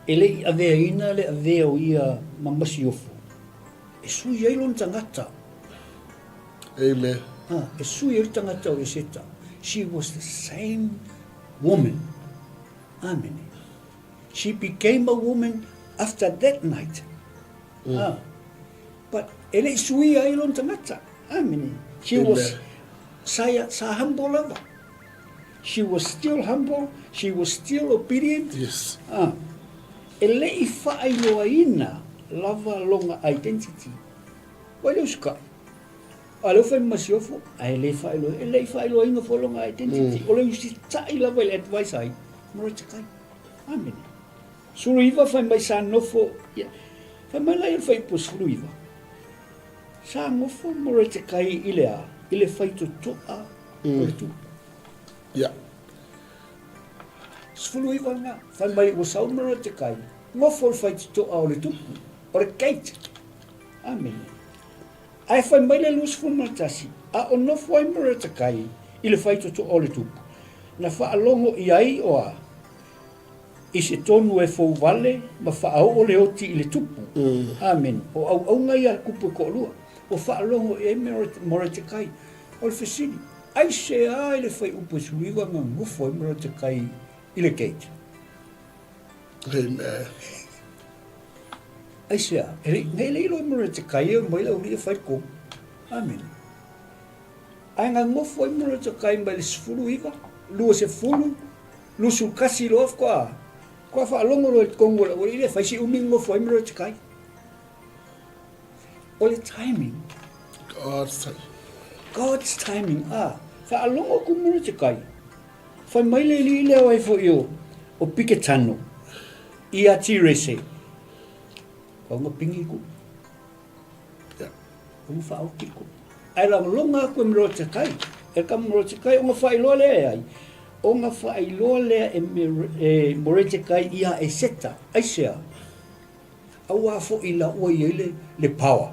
e le i aveaina le avea o ia ma masiofo e sui ai lona tagata. Amen. Ah, e sui ai le tagata o Eseta. She was the same woman. Amene. She became a woman after that night. Mm. Ah. But e le i suia ai lona tagata. Amene. She Amen. was sa, sa humble lava. She was still humble, she was still obedient. Yes. Ah. E le i faailoaina lava lona identity. Ua le usukai. A lea ua fai ma masiofo, ae le faailoa, e le i faailoaina foi lona identity. O le usitai lava i le advice ai, Morotekai. Amene. 19 fai mai sa nofo, ia, fai mai la ia le fuaiupu 19. Sa nofo Morotekai i le a? I le faitotoa o le tupu. Ia. 19 lena, fai mai ua sau Morotekai, nofo i le faitotoa o le tupu, o le gate. Amene. Ae fai mai le 21, a o nofo ai Moretekai i le faitotoa o le tupu, na faalogo i ai o a, i se tonu e fou vale ma faaoo le oti i le tupu. Amene. O auauna ia a le kupu e toalua, ua faalogo i ai Moretekai. O le fesili, aisea i le fuaiupu e 19 na nofo ai Moretekai i le gate? Amen. Aisea? E le, nei le iloa Moretekai e omai le aualii e fai le kolu. Amene. Ae gagofo ai Moretekai mai le 19, 20, 21 loa faatoa, faatoa faalogo loa i totonu o le aualii lea, fai si umi gagofo ai Moretekai. O le timing. God's timing. God's timing, ah. Faalogo aku Moretekai. Fai mai le alii lea o ai foi o, o Piketano, ia Tirese. Kau nga pingi ku. Yeah. Kau nga whaoki ku. Ai la longa aku e mero te kai. E ka mero te kai, o nga whailoa lea e ai. O nga whailoa lea e, me, e more te kai ia e seta, ai sea. Aua fo i la ua i le, le power.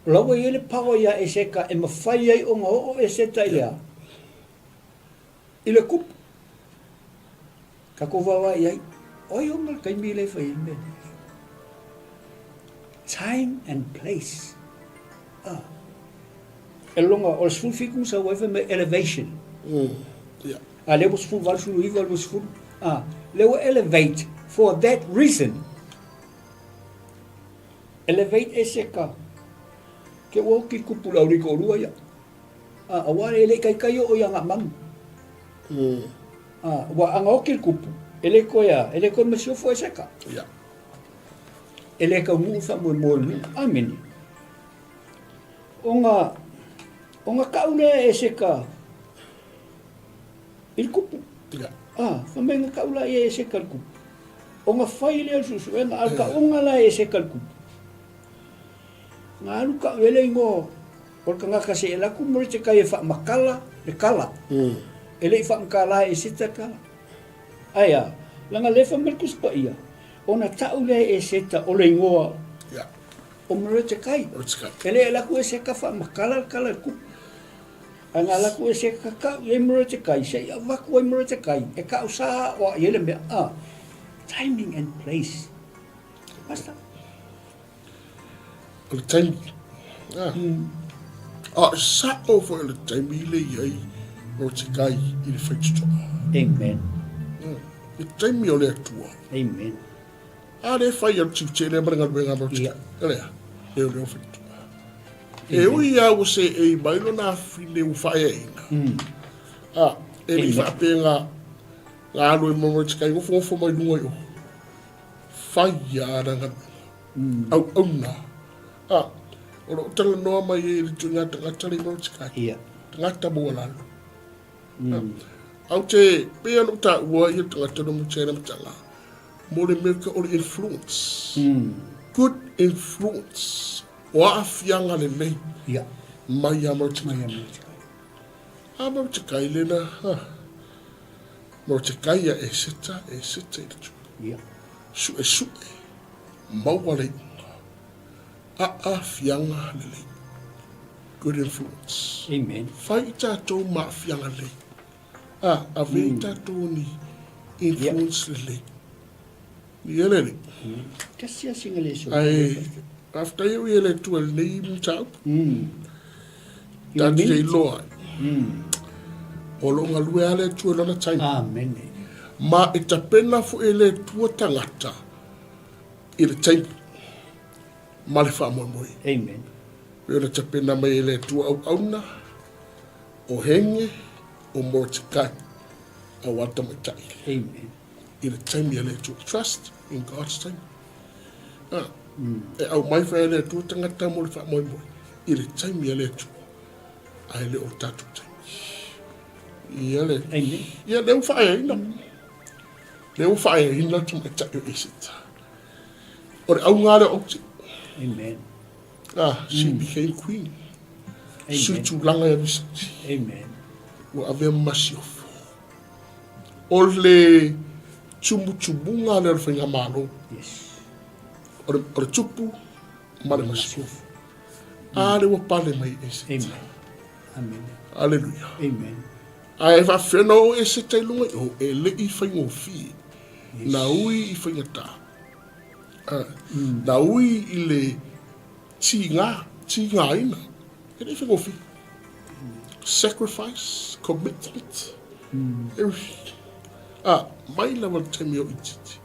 O la ua i ai le power ia Eseka e mawhai ai o nga oo Eseta i le a? I le kupu. Ka ko wawa i ai, oi o nga taimi le whai mea nei. Time and place. Ah. E longa, o le 17 sa ua mai elevation. Yeah. A le ua 18, 19, 20. Ah, le ua elevate for that reason. Elevate Eseka. Ke ua oki kupu lau liko lua ia. A, aua e le kaikai o ia ngā manu. A, ua anga oki le kupu. E le koe a, e le koe masiofo Eseka. Yeah. E le kau nuu wha moe moe nuu. Amene. O ngā, o ngā kau lea Eseka i le kupu. Yeah. A, wha mai ngā kau la ia Eseka le kupu. O ngā whai lea o le suesuega, a o le kaʻoga la e ese ka le kupu. Ngā alu kaʻu ele ingoa o le kangaka se e laku mo le te kai e whaamakala le kala. E le i whaamakala e seta le kala. Ai a, langa le wha mai le kusi paia, ona taʻu lea e seta o le ingoa Yeah. o Moretekai. Moretekai. E le e laku e se ka whaamakala le kala le kupu. A ngā laku e se ka kau i Moretekai, se i avaku ai Moretekai, e kau sa o a i ele mea. A, timing and place. Basta. O le taimi. Ah. A, sa'o foi o le taimi le i ai Moretekai i le faitotoa. Amen. Le taimi o le Atua. Amen. A le fai a le tiute lea ma le galuega a Moretekai. E lea, leo leo faitotoa. E ui a ua se e mai lona afine ua faaeaina. A, e le i faapea nga nga alu e Moretekai gofogofo mai luga i o. Fai a ana galuega. Auauna. A, o lo o talanoa mai ai i le ituaiga tagata le Morotikai. Ia. Tagata maualalo. Mm. Au te, pei ona ou taua ia tagata no mutia na matanga, mo le mea o le influence. Mm. Good influence. O aafiaga lelei. Ia. Mai ia Morotikai. Mai ia Morotikai. A Morotikai lena, ha. Morotikai ia Eseta, Eseta i le tu. Ia. Su'esu'e, maua le iuga. Aafiaga lelei. Good influence. Amen. Fai i tatou ma aafiaga lelei. A, ave i tatou ni influence lelei. Ia le alii. Tasi lava sina leso. Ae, faafetai au i le Atua i lenei mataupu. Mm. Tatou te iloa ai. O lo o galue lava le Atua i lona taimi. Amen. Ma e tapena foi e le Atua tagata i le taimi ma le faamoemoe. Amen. Pei ona tapena mai e le Atua auauna, o Henge, o Morotekai, aua tamaitai. Amen. I le taimi a le Atua. Trust in God's time. Ah, e aumai foi e le Atua tagata mo le faamoemoe i le taimi a le Atua, ae le o le tatou taimi. Ia le, Amen. ia lea ua faaeaina. Lea ua faaeaina le tamaitai o Eseta. O le auga lea o aute. Amen. Ah, she became queen. Amen. Sui tulaga ia Visati. Amen. Ua avea ma masiofo. O le tumutumuga lea o le faigamalo. Yes. O le, o le tupu ma le masiofo. A lea ua pale mai Eseta. Amen. Amen. Aleluia. Amen. Ae faapefea ona oo Eseta i luga i o, e le i faigofie. Na ui i faigata. Ah, Na ui i le tiga, tigaina. E le i faigofie. Sacrifice, commitment, everything. Ah, mai lava le taimi o itiiti.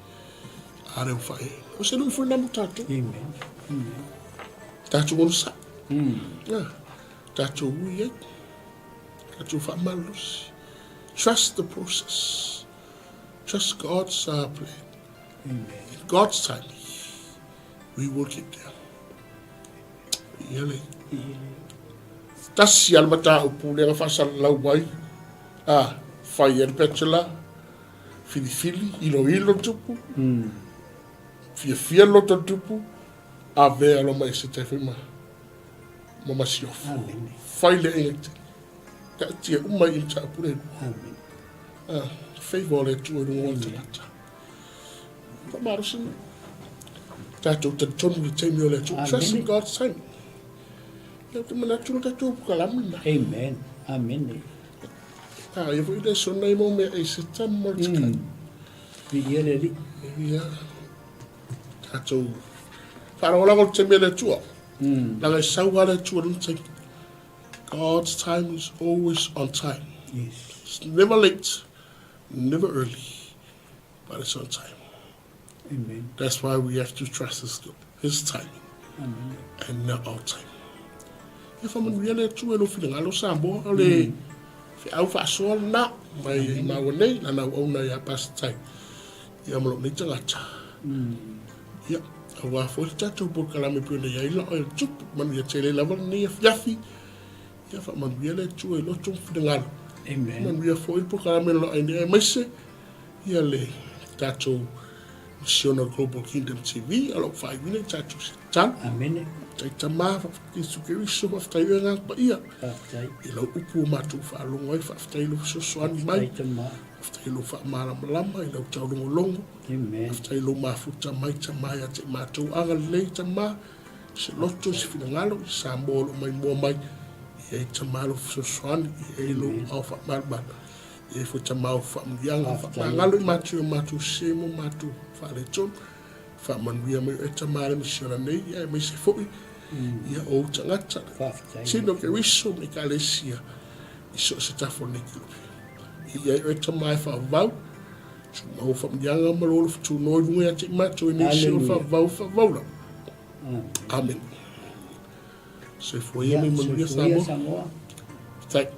A lea ua faaeaina. O se lui foi lena mo tatou. Amen. Amen. Tatou onosai. Ah, tatou ui ai. Tatou faamalolosi. Trust the process. Trust God's plan. Amen. In God's timing, we will get there. Ia le. Tasi lava le mataupu lea na faasalalau ai, a, fai ai le bachelor, filifili, iloilo le tupu, fiafia le loto o le tupu, avea loa ma eseta ai foi ma, ma masiofo. Amen. Fai le aiga tele. Taatia uma i mataupu le lua. Amen. Ah, favor o le Atua i luga o le tagata. Faamalosi mai. Tatou talitonu i le taimi o le Atua. Trust in God's timing. Ia, ou te manatu le tatou polokalame lena. Amen. Amen. A, ia foi lesona i mau mea eseta ma Mordecai. Viia le Alii. Ia, tatou faalagolago i le taimi a le Atua. Leaga e sau lava le Atua i lona taimi. God's time is always on time. Yes. It's never late, never early, but it's on time. Amen. That's why we have to trust His, his timing Amen. and not our time. Ia faamanuia le Atua i lou finagalo Samoa o le feau faasoa lena mai i maua nei lana auauna ia Pastor Tai ia ma lou nei tagata. Ia, aua foi le tatou polokalame pei ona i ai lau tupu manuia tele lava lenei afiafi. Ia faamanuia le Atua i loto ma finagalo. Amen. Manuia foi le polokalame o lo o ai nei aemaise ia le tatou Misiona Global Kingdom TV o lo o faaiuina i tatou tatalo. Amene. Faafetai Tama, faafetai Iesu Keriso, faafetai oe Agaga Paia Faafetai. i lau upu ua matou faalogo ai, faafetai i lou fesoasoani mai, Faafetai Tama. faafetai i lou faamalamalama, i lau taulogologo, Amen. faafetai i lou mafuta mai Tama ia te i matou, agalelei Tama, i se loto, i se finagalo, i Samoa o lo o maimoa mai, i ai Tama lou fesoasoani, i ai lou ao faamalumalu. E foi Tama o faamanuiaga, faamagalo i matou i o matou sē ma o matou faaletonu. Faamanuia mai oe Tama le misiona nei, aemaise foi ia ou tagata. Tino Keriso ma Ekalesia i so o se tafa o lenei kilope. I ai oe Tama e faavavau, tumau faamanuiaga ma lou alofa tunoa i luga ia te i matou i nei se o le faavavau faavavau lava. Amen. Soifua ia ma ia manuia Samoa. Faafetai.